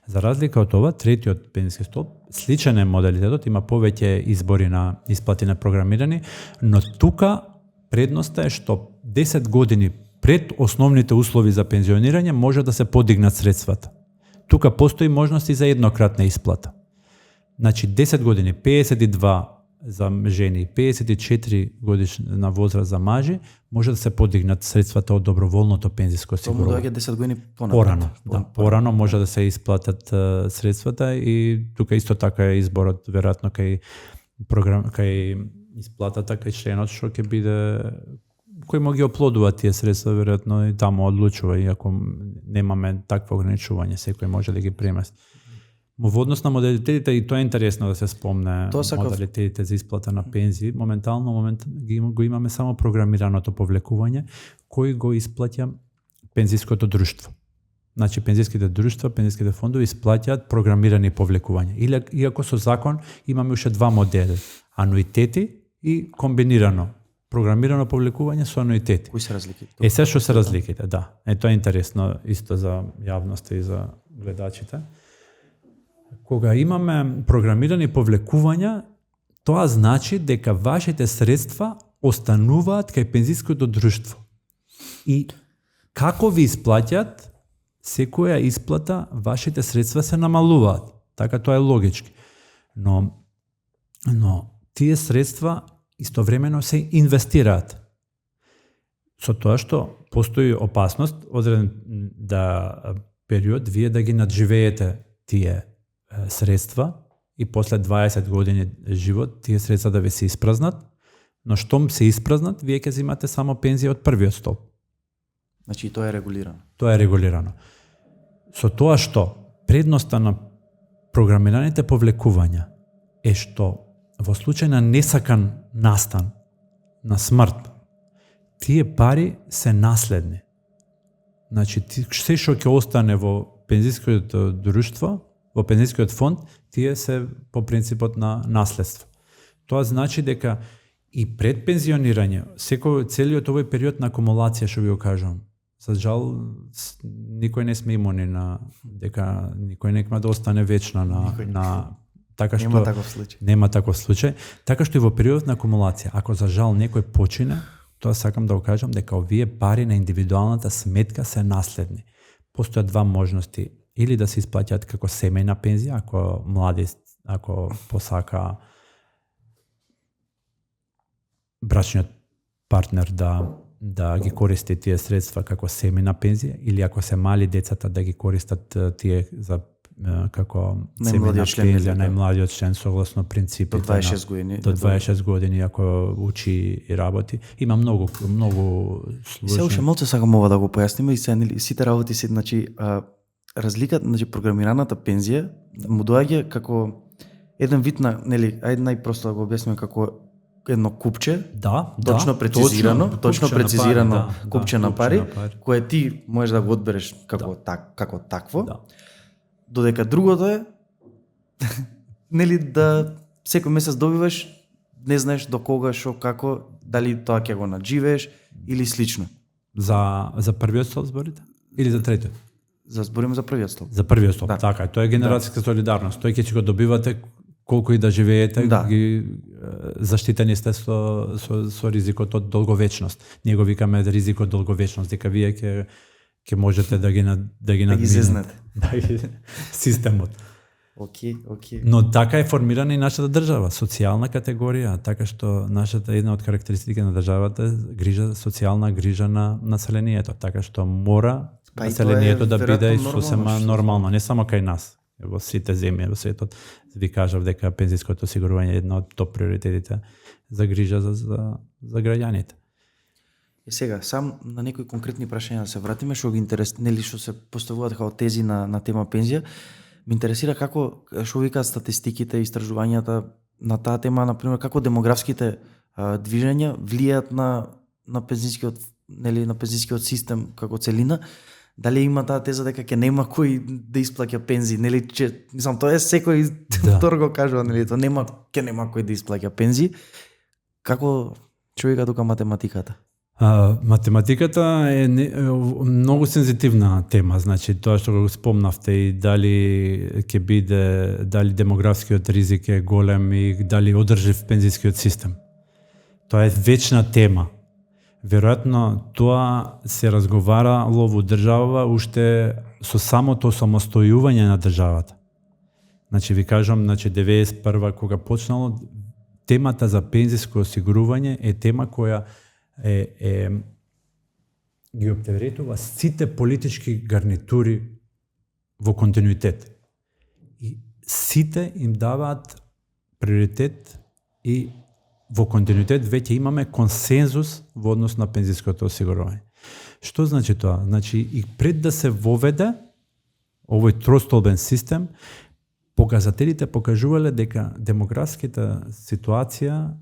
За разлика од ова, третиот пензиски столб, сличен е моделитетот, има повеќе избори на исплати на програмирани, но тука предноста е што 10 години пред основните услови за пензионирање може да се подигнат средствата. Тука постои можности за еднократна исплата. Значи 10 години, 52 за жени, 54 годишна возраст за мажи, може да се подигнат средствата од доброволното пензиско осигурување. Тоа доаѓа 10 години порано. Порано може да се исплатат средствата и тука исто така е изборот веројатно кај исплатата кај членот што ќе биде кој може ги оплодува тие средства, веројатно и таму одлучува, иако немаме такво ограничување, секој може да ги премести. Во однос на модалитетите, и тоа е интересно да се спомне, модалитетите за исплата на пензии, моментално го имаме само програмираното повлекување, кој го исплаќа пензиското друштво. Значи, пензиските друштва, пензиските фондови исплаќаат програмирани повлекувања. Иако со закон имаме уште два модели, ануитети и комбинирано. Програмирано повлекување со ануитети. Кои се разликите? Се што се разликите, да. Тоа е интересно исто за јавноста и за гледачите. Кога имаме програмирани повлекувања, тоа значи дека вашите средства остануваат кај пензиското друштво. И како ви исплаќаат, секоја исплата, вашите средства се намалуваат. Така тоа е логички. Но тие средства истовремено се инвестираат. Со тоа што постои опасност одреден период вие да ги надживеете тие средства и после 20 години живот тие средства да ви се испразнат, но штом се испразнат, вие ќе земате само пензија од првиот столб. Значи тоа е регулирано. Тоа е регулирано. Со тоа што предноста на програмираните повлекувања е што во случај на несакан настан, на смрт, тие пари се наследни. Значи, се што ќе остане во пензиското друштво, во пензискиот фонд, тие се по принципот на наследство. Тоа значи дека и пред пензионирање, целиот овој период на акумулација, што ви го кажам, за жал, никој не сме имуни на дека никој нема да остане вечно на така што нема таков случај. Така што и во период на акумулација, ако за жал некој почине, тоа сакам да го кажам дека овие пари на индивидуалната сметка се наследни. Постојат два можности, или да се исплаќаат како семејна пензија, ако посака брачниот партнер да ги користи тие средства како семејна пензија, или ако се мали децата да ги користат тие за како семејна пензија, најмладиот член согласно принципите до 26 години. До 26 години ако учи и работи. Има многу случаи. Се уште малку сакам ова да го појасниме и сите работи се, значи разликата, значи програмираната пензија му доаѓа како еден вид на, нели, ајде најпросто да го објасниме како едно купче, точно прецизирано купче на пари, кое ти можеш да го одбереш како такво. Додека другото е нели да секој месец добиваш, не знаеш до кога, шо, како, дали тоа ќе го надживееш или слично. За првиот столб зборите или за третиот? Збориме за првиот столб. За првиот столб, така. Тоа е генерацијска солидарност. Тој ќе го добивате колку и да живеете, ги заштитени сте со ризикот од долговечност. Ние го викаме ризик од долговечност, дека вие ќе можете да ги зезнете. Системот. Океј. Но така е формирана и нашата држава, социјална категорија, така што нашата една од карактеристики на државата е социјална грижа на населението, така што мора населението да биде сосема нормално, не само кај нас. Во сите земји во светот ви кажав дека пензиското осигурување е една од топ приоритетите за грижа за граѓаните. Сега, сам на некои конкретни прашања да се вратиме, што ги нели што се поставуваат као тези на тема пензија. Ме интересира како, што викаат статистиките, истражувањата на таа тема, например, како демографските движења влијаат на пензискиот, нели, на пензискиот систем како целина. Дали има таа теза дека ќе нема кој да исплаќа пензии, нели, че мислам тоа е секој втор го кажува, нели, тоа нема кој да исплаќа пензии. Како човека тука математиката? Математиката е многу сензитивна тема, значи тоа што го спомнавте и дали демографскиот ризик е голем и дали одржив пензискиот систем. Тоа е вечна тема. Веројатно тоа се разговарало во држава уште со самото самостојување на државата. Значи ви кажам, 91 кога почнало, темата за пензиско осигурување е тема која ги оптеретува сите политички гарнитури во континуитет. И сите им даваат приоритет и во континуитет веќе имаме консензус во однос на пензиското осигурување. Што значи тоа? Значи и пред да се воведе овој тростолбен систем, показателите покажувале дека демографската ситуација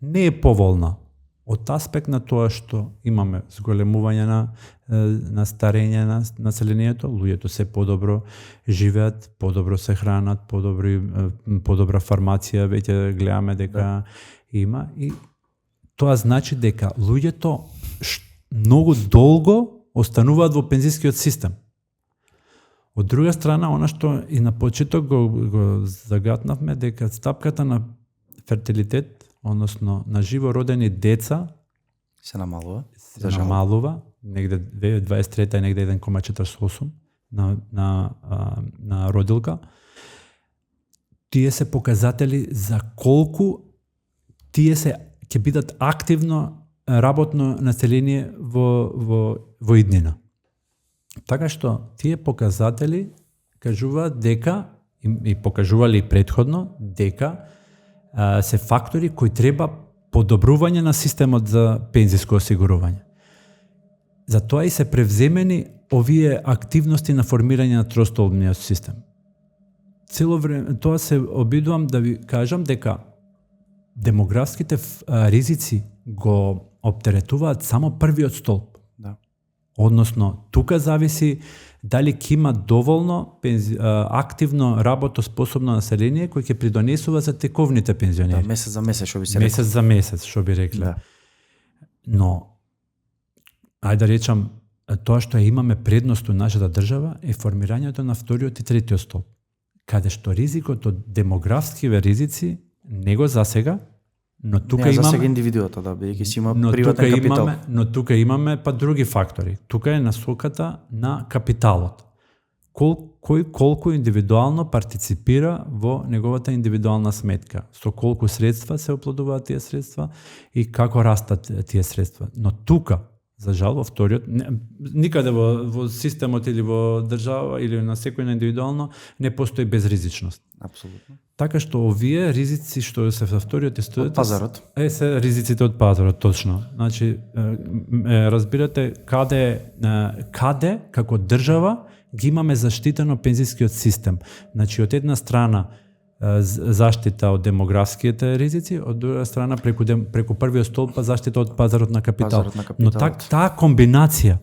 не е поволна од аспект на тоа што имаме зголемување на старење на населението, луѓето се подобро живеат, подобро се хранат, подобра фармација, веќе гледаме дека има, и тоа значи дека луѓето многу долго остануваат во пензискиот систем. Од друга страна, она што и на почеток го загатнавме, дека стапката на фертилитет, односно на живо родени деца се намалува, негде 2023 е негде 1,48 на родилка. Тие се показатели за колку тие ќе бидат активно работно население во иднина. Така што тие показатели кажуваат дека и покажували и претходно дека се фактори кои треба подобрување на системот за пензиско осигурување. Затоа и се превземени овие активности на формирање на тростолбниот систем. Цело време тоа се обидувам да ви кажам дека демографските ризици го оптеретуваат само првиот столб. Да. Односно, тука зависи дали ќе има доволно активно работоспособно население кој ќе придонесува за тековните пензионери. Да, месец за месец, што би се рекло. Месец за месец, што би рекле. Да. Но, ајде да речам, тоа што имаме предност у нашата држава е формирањето на вториот и третиот столб, каде што ризикот од демографскиве ризици не го засега, но тука имаме засега индивидуата, да, бидејќи си има приватен капитал. Но тука имаме па други фактори. Тука е насоката на капиталот. Кој колку индивидуално партиципира во неговата индивидуална сметка, со колку средства се оплодуваат тие средства и како растат тие средства. Но тука, за жал, во вториот, никаде во системот или во држава или на секој на индивидуално не постои безризичност. Апсолутно. Така што овие ризици што се во вториот и студиот од пазарот. Се ризиците од пазарот, точно. Значи, разбирате каде како држава ги имаме заштитено пензискиот систем. Значи, од една страна заштита од демографските ризици, од друга страна преку првиот столб заштита од пазарот на капитал. Но таа комбинација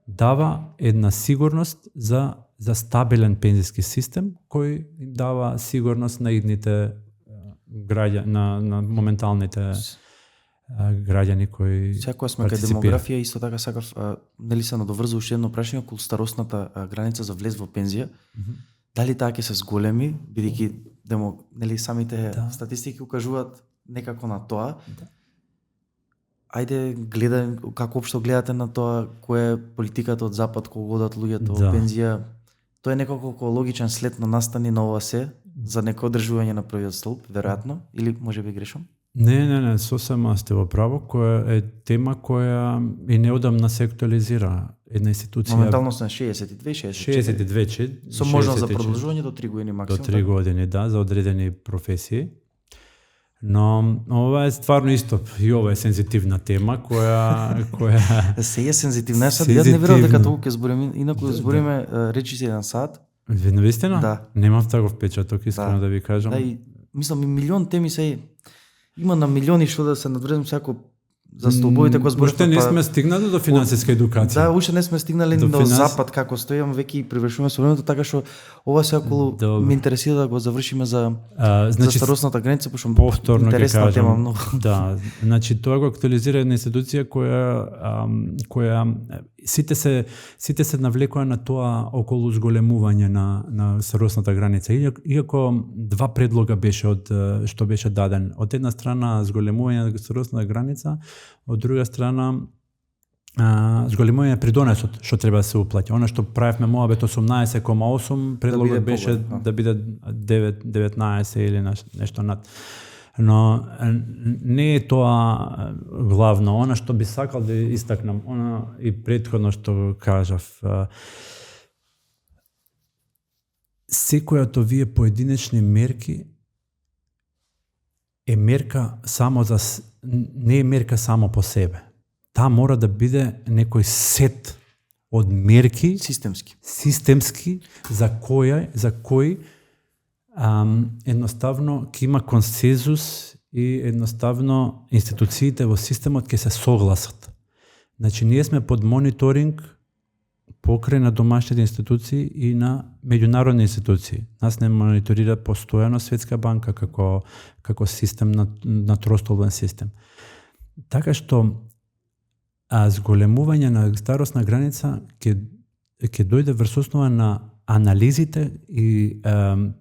дава една сигурност за стабилен пензиски систем кој им дава сигурност на идните граѓани, на моменталните граѓани кои Секоја сме кај демографија, исто така сакав нели се надоврза уште едно прашање околу старосната граница за влез во пензија. Дали таа ќе се зголеми, бидејќи нели самите статистики укажуваат некако на тоа. Ајде гледај како општо гледате на тоа која е политиката од запад кога одат луѓето во пензија. Тоа е некако логичен след на настани на ова се за некој одржување на првиот столб, веројатно, или можеби грешам? Не, сосема сте во право, која е тема која и неодамна се актуализира. Една институција моментално се на 62 со можност за продолжување до 3 години максимум. До 3 години, за одредени професии. Но ова е стварно исто, и ова е сензитивна тема која се е сензитивна. Сад јас не верувам дека толку ќе збориме, инаку збориме речиси еден сат. Навистина? Да. Немам таков печаток, искрено да ви кажам. Да, и мислам и милион теми се има на милиони што да се надврзам секој за столбовите кои зборуваме. Уште не сме стигнали до финансиска едукација. Да, уште не сме стигнали до запад како стојам, веќе и привршуваме со времето, така што ова се околу ме интересира да го завршиме за старосната граница, пошто интересна тема многу. Да, значи тоа го актуализира една институција која сите се навлекоа на тоа околу зголемување на старосната граница. Иако два предлога беше што беше даден. Од една страна зголемување на старосната граница, од друга страна зголемување придонесот што треба да се уплати. Она што правевме моабет 18,8, предлогот беше да биде 19 или нешто над. Но не е тоа главно. Она што би сакал да истакнам, она и претходно што кажав, секојато вие поединечни мерки е мерка само не е мерка само по себе. Таа мора да биде некој сет од мерки системски за кој едноставно ќе има консензус и едноставно институциите во системот ќе се согласат. Значи ние сме под мониторинг покрај на домашните институции и на меѓународни институции. Нас не мониторира постојано Светска банка како систем на тростолбен систем. Така што зголемување на старосна граница ќе дојде врз основа на анализите и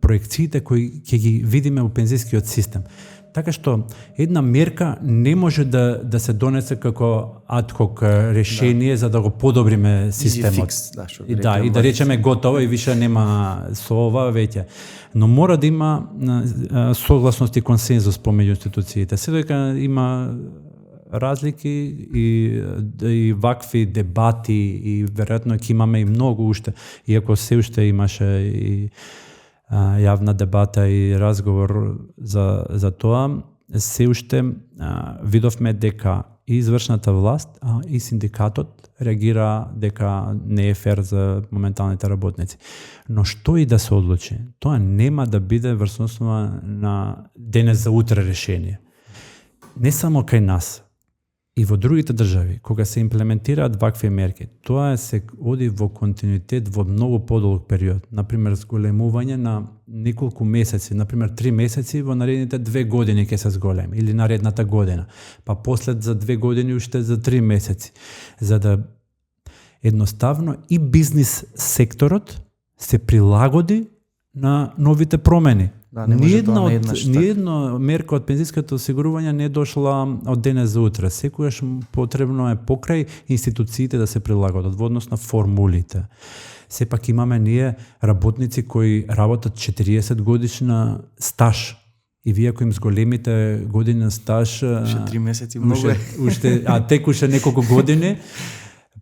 проекциите кои ќе ги видиме во пензискиот систем. Така што една мерка не може да се донесе како адхок решение за да го подобриме системот. И да речеме готово и више нема со ова веќе. Но мора да има согласност и консензус помеѓу институциите. Се дека има разлики и вакви дебати и веројатно ќе имаме и многу уште, иако се уште имаше и јавна дебата и разговор за тоа, се уште видовме дека и извршната власт, и синдикатот реагира дека не е фер за моменталните работници. Но што и да се одлучи, тоа нема да биде врз основа на денес за утре решение. Не само кај нас, и во другите држави, кога се имплементираат вакви мерки, тоа се оди во континуитет во многу подолг период. Например, зголемување на неколку месеци, например 3 месеци, во наредните 2 години ќе се зголеми, или наредната година, па послед за 2 години уште за 3 месеци. За да едноставно и бизнис секторот се прилагоди на новите промени. Да, Ниедна мерка од пензиското осигурување не е дошла од денес за утре. Секогаш потребно е покрај институциите да се прилагодат во однос на формулите. Сепак имаме ние работници кои работат 40 годишна стаж. И вие ако им зголемите години на стаж, 3 месеци многу е. Тек уште неколку години,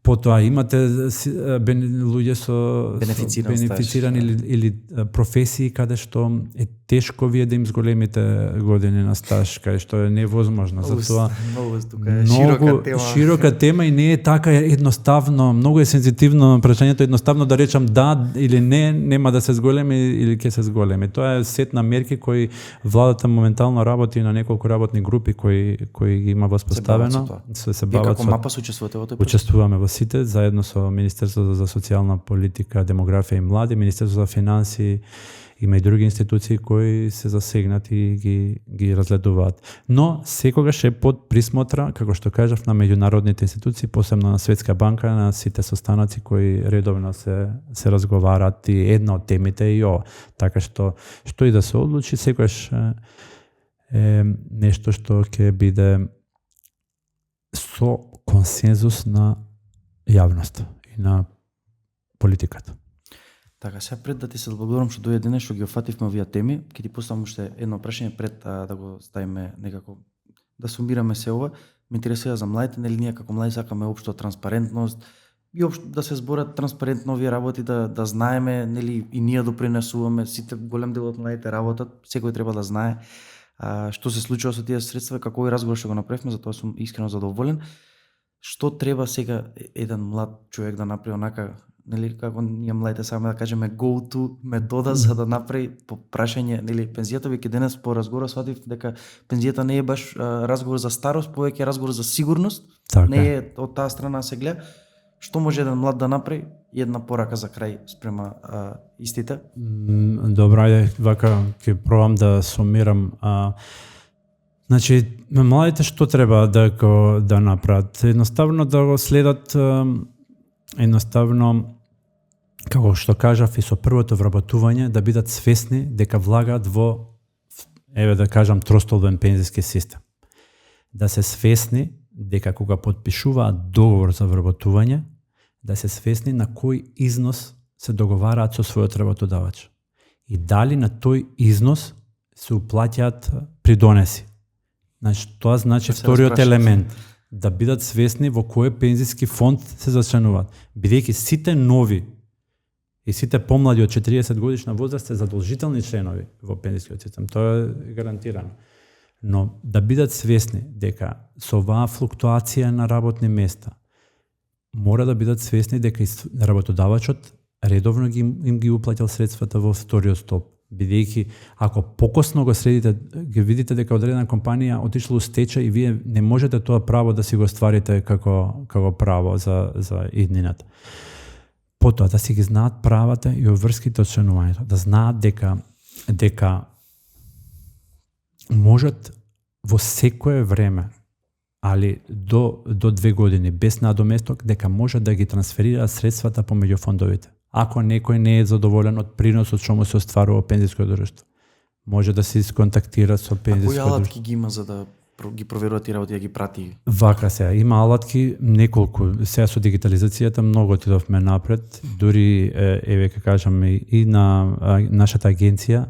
потоа имате луѓе со бенефицирани или професии каде што е тешко вие да им зголемите години на стаж, кај што е невозможно. Затоа многу широка тема и не е така едноставно, многу е сензитивно прашањето, едноставно да речам да или не, нема да се зголеми или ќе се зголеми. Тоа е сет на мерки кои владата моментално работи на неколку работни групи кои ги има воспоставено. Се бават како МАПАС учествувате во тој? Учествуваме во сите, заедно со Министерството за социјална политика, демографија и млади, Министерството за финансии Има и други институции кои се засегнати и ги разгледуваат. Но секогаш е под присмотра, како што кажав, на меѓународните институции, посебно на Светска банка, на сите состаноци кои редовно се разговараат, и една од темите е и ова. Така што и да се одлучи, секогаш е нешто што ќе биде со консензус на јавноста и на политиката. Така, сега пред да ти се благодарам што дојде денес, што ги офативме овие теми, ќе ти поставам уште едно прашање пред да го ставиме некако, да сумираме се ова. Ме интересира за младите, нели ние како млади сакаме општо транспарентност и општо да се зборат транспарентно овие работи, да знаеме, нели и ние допринесуваме, сите голем дел од младите работат, секој треба да знае што се случува со тие средства, како и разговор што го направивме, затоа сум искрено задоволен. Што треба сега еден млад човек да направи онака, нели како ние младите сакаме да кажеме go to метода за да направи по прашање, нели пензијата, веќе денес по разговор сватив дека пензијата не е баш разговор за старост, повеќе е разговор за сигурност. Така. Не е од таа страна се гледа. Што може еден млад да направи? Една порака за крај спрема истите. Добра, вака ќе пробам да сумирам. Значи, младите што треба да направат? Едноставно да го следат, едноставно, како што кажав и со првото вработување, да бидат свесни дека влагаат во, еве да кажам, тростолбен пензиски систем. Да се свесни дека кога подпишуваат договор за вработување, да се свесни на кој износ се договараат со својот работодавач. И дали на тој износ се уплаќаат придонеси. Значи, тоа значи вториот елемент, да бидат свесни во кој пензиски фонд се зачленуваат. Бидејќи сите нови и сите помлади од 40 годишна возраст се задолжителни членови во пензискиот систем. Тоа е гарантирано. Но да бидат свесни дека со оваа флуктуација на работни места мора да бидат свесни дека работодавачот редовно им ги уплаќал средствата во вториот столб. Бидејќи ако покосно го средите, ги видите дека одредена компанија отишла у стечај и вие не можете тоа право да си го стварите како право за иднината. Потоа да си ги знаат правата и обврските од членувањето, да знаат дека можат во секое време, али до 2 години без надоместок, дека можат да ги трансферираат средствата помеѓу фондовите. Ако некој не е задоволен од приносот што му се остварува пензиско друштво, може да се исконтактира со пензиско друштво. Кои алатки ги има за да ги проверуваат и работи, да ги прати? Вака сега, има алатки неколку. Сега со дигитализацијата многу отидовме напред. Дури, еве ке кажам, и на нашата агенција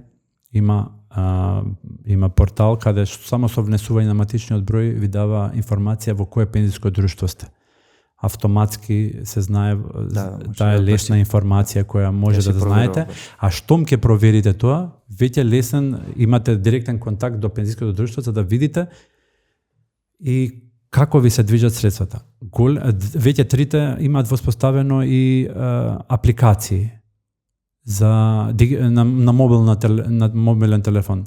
има портал каде само со внесување на матичниот број ви дава информација во кое пензиско друштво сте. Автоматски се знае, таа е лесна информација која може да знаете, а штом ќе проверите тоа, веќе лесен, имате директен контакт до пензиското друштво за да видите и како ви се движат средствата. Веќе трите имаат воспоставено и апликации на мобилен телефон.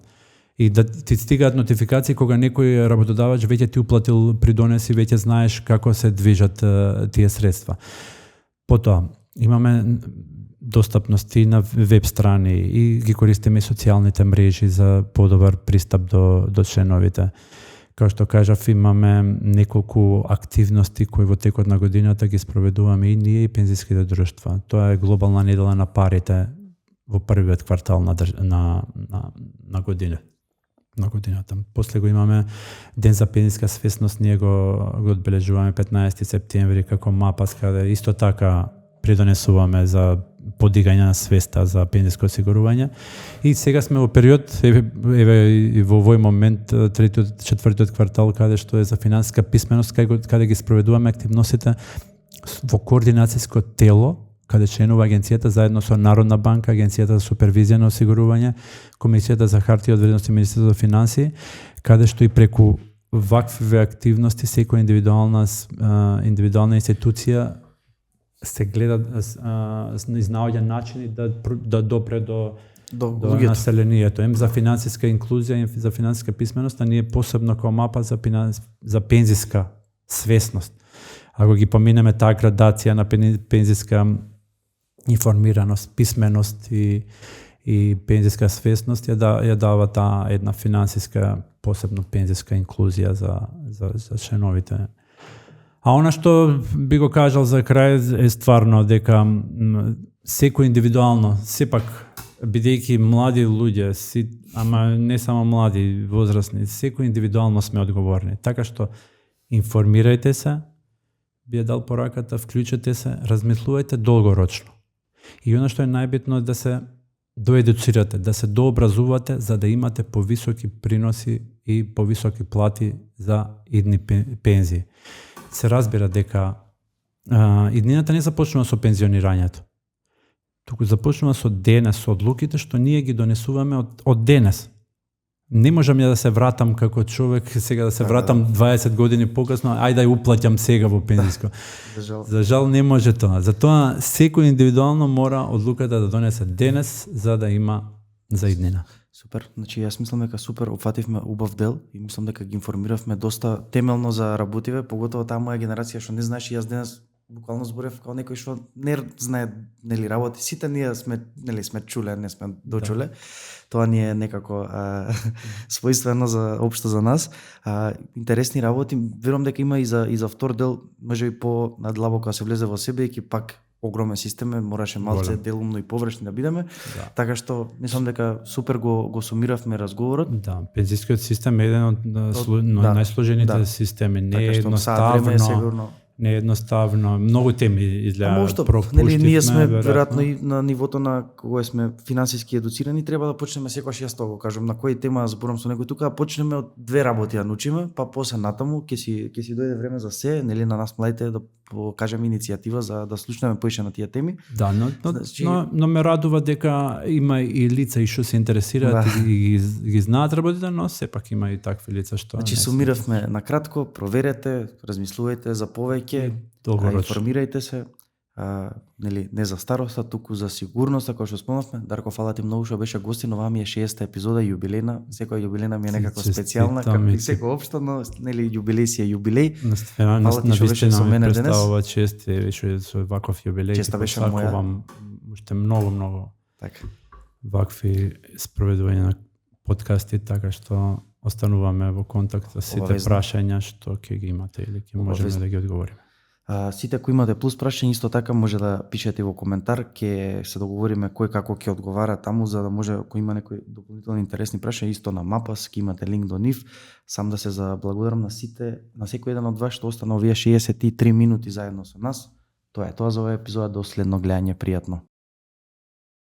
И да ти стигаат нотификации кога некој работодавач веќе ти уплатил придонеси, веќе знаеш како се движат тие средства. Потоа, имаме достапности на веб страни и ги користиме социјалните мрежи за подобар пристап до членовите. Како што кажав, имаме неколку активности кои во текот на годината ги спроведуваме и ние и пензиските друштва. Тоа е глобална недела на парите во првиот квартал на годината. После го имаме Ден за пензиска свесност, ние го одбележуваме 15 септември како МАПАС, каде исто така придонесуваме за подигање на свеста за пензиско осигурување. И сега сме во период, еве и во овој момент, третиот, четвртиот квартал, каде што е за финансиска писменост, каде ги спроведуваме активностите во координацијско тело, каде членува агенцијата заедно со Народна банка, агенцијата за супервизија на осигурување, Комисијата за хартија од вредност и Министерството за финансии, каде што и преку вакви активности секоја индивидуална институција се гледа изнаоѓа начини да допре до населението. За финансиска инклузија и за финансиска писменост, а ние посебно како МАПА за пензиска свесност. Ако ги поминеме таа градација на пензиска информираност, писменост и и пензиска свесност ја дава таа една финансиска, посебно пензиска инклузија за членовите. А она што би го кажал за крај е стварно дека секој индивидуално, сепак бидејќи млади луѓе, ама не само млади, возрастни, секој индивидуално сме одговорни. Така што информирајте се, би дал пораката, вклучете се, размислувајте долгорочно. И она што е најбитно е да се доедуцирате, да се дообразувате за да имате повисоки приноси и повисоки плати за идни пензии. Се разбира дека иднината не започнува со пензионирањето. Туку започнува со денес, со одлуките што ние ги донесуваме од денес. Не можам ја да се вратам како човек, сега да се вратам 20 години покасно, ајде да ја уплаќам сега во пензиско. За жал не може тоа. Затоа секој индивидуално мора одлуката да донесе денес за да има за иднина. Супер, значи јас мислам дека супер опфативме убав дел и мислам дека ги информиравме доста темелно за работиве, поготово таа моја генерација што не знаеш, јас денес буквално зборев како некој што не знае нели работи. Сите ние сме сме чуле, не сме дочуле. Тоа ни е некако својствено за општо за нас. Интересни работи, верувам дека има и за втор дел, можеби по надлабоко да се влезе во себе, и пак огромен систем, мораше малце делумно и површни да бидеме. Да. Така што мислам дека супер го сумиравме разговорот. Да, пензискиот систем е еден од најсложените системи, не е едноставно. Не е едноставно, многу теми изгледа пропуштивме. Ние сме веројатно и на нивото на кога сме финансиски едуцирани, треба да почнеме секогаш, јас тоа го кажам, на кој тема зборам со некој тука, почнеме од две работи да научиме, па после натаму ќе си дојде време за се, нели на нас младите да покажеме иницијатива за да слушнеме поише на тие теми. Да, но ме радува дека има и лица и што се интересираат и ги знаат работите, но сепак има и такви лица што. Значи сумиравме на кратко, проверете, размислувајте за повеќе, информирајте се, нели не за староста, туку за сигурноста, кој што спомнавме. Дарко, фала ти многу што беше гостин, ова ми е 60-та епизода, јубилејна. Секоја јубилејна ми е некако специјална, како и секој општо, но нели јубилеј си е јубилеј. Фала ти што беше со мене денес. Представува чест и со ваков јубилеј. Честа беше моја. Вам уште многу така вакви спроведувања на подкасти, така што остануваме во контакт за сите прашања што ќе ги имате или ќе можеме да ги одговориме. Сите кои имате плюс прашања, исто така може да пишете во коментар, ќе се договориме кој како ќе одговара таму, за да може, ако има некои дополнителни интересни прашања, исто на Mapas, ќе имате линк до нив. Сам да се заблагодарам на сите, на секој еден од вас што остана овие 63 минути заедно со нас. Тоа е тоа за оваа епизода, до следно гледање, пријатно.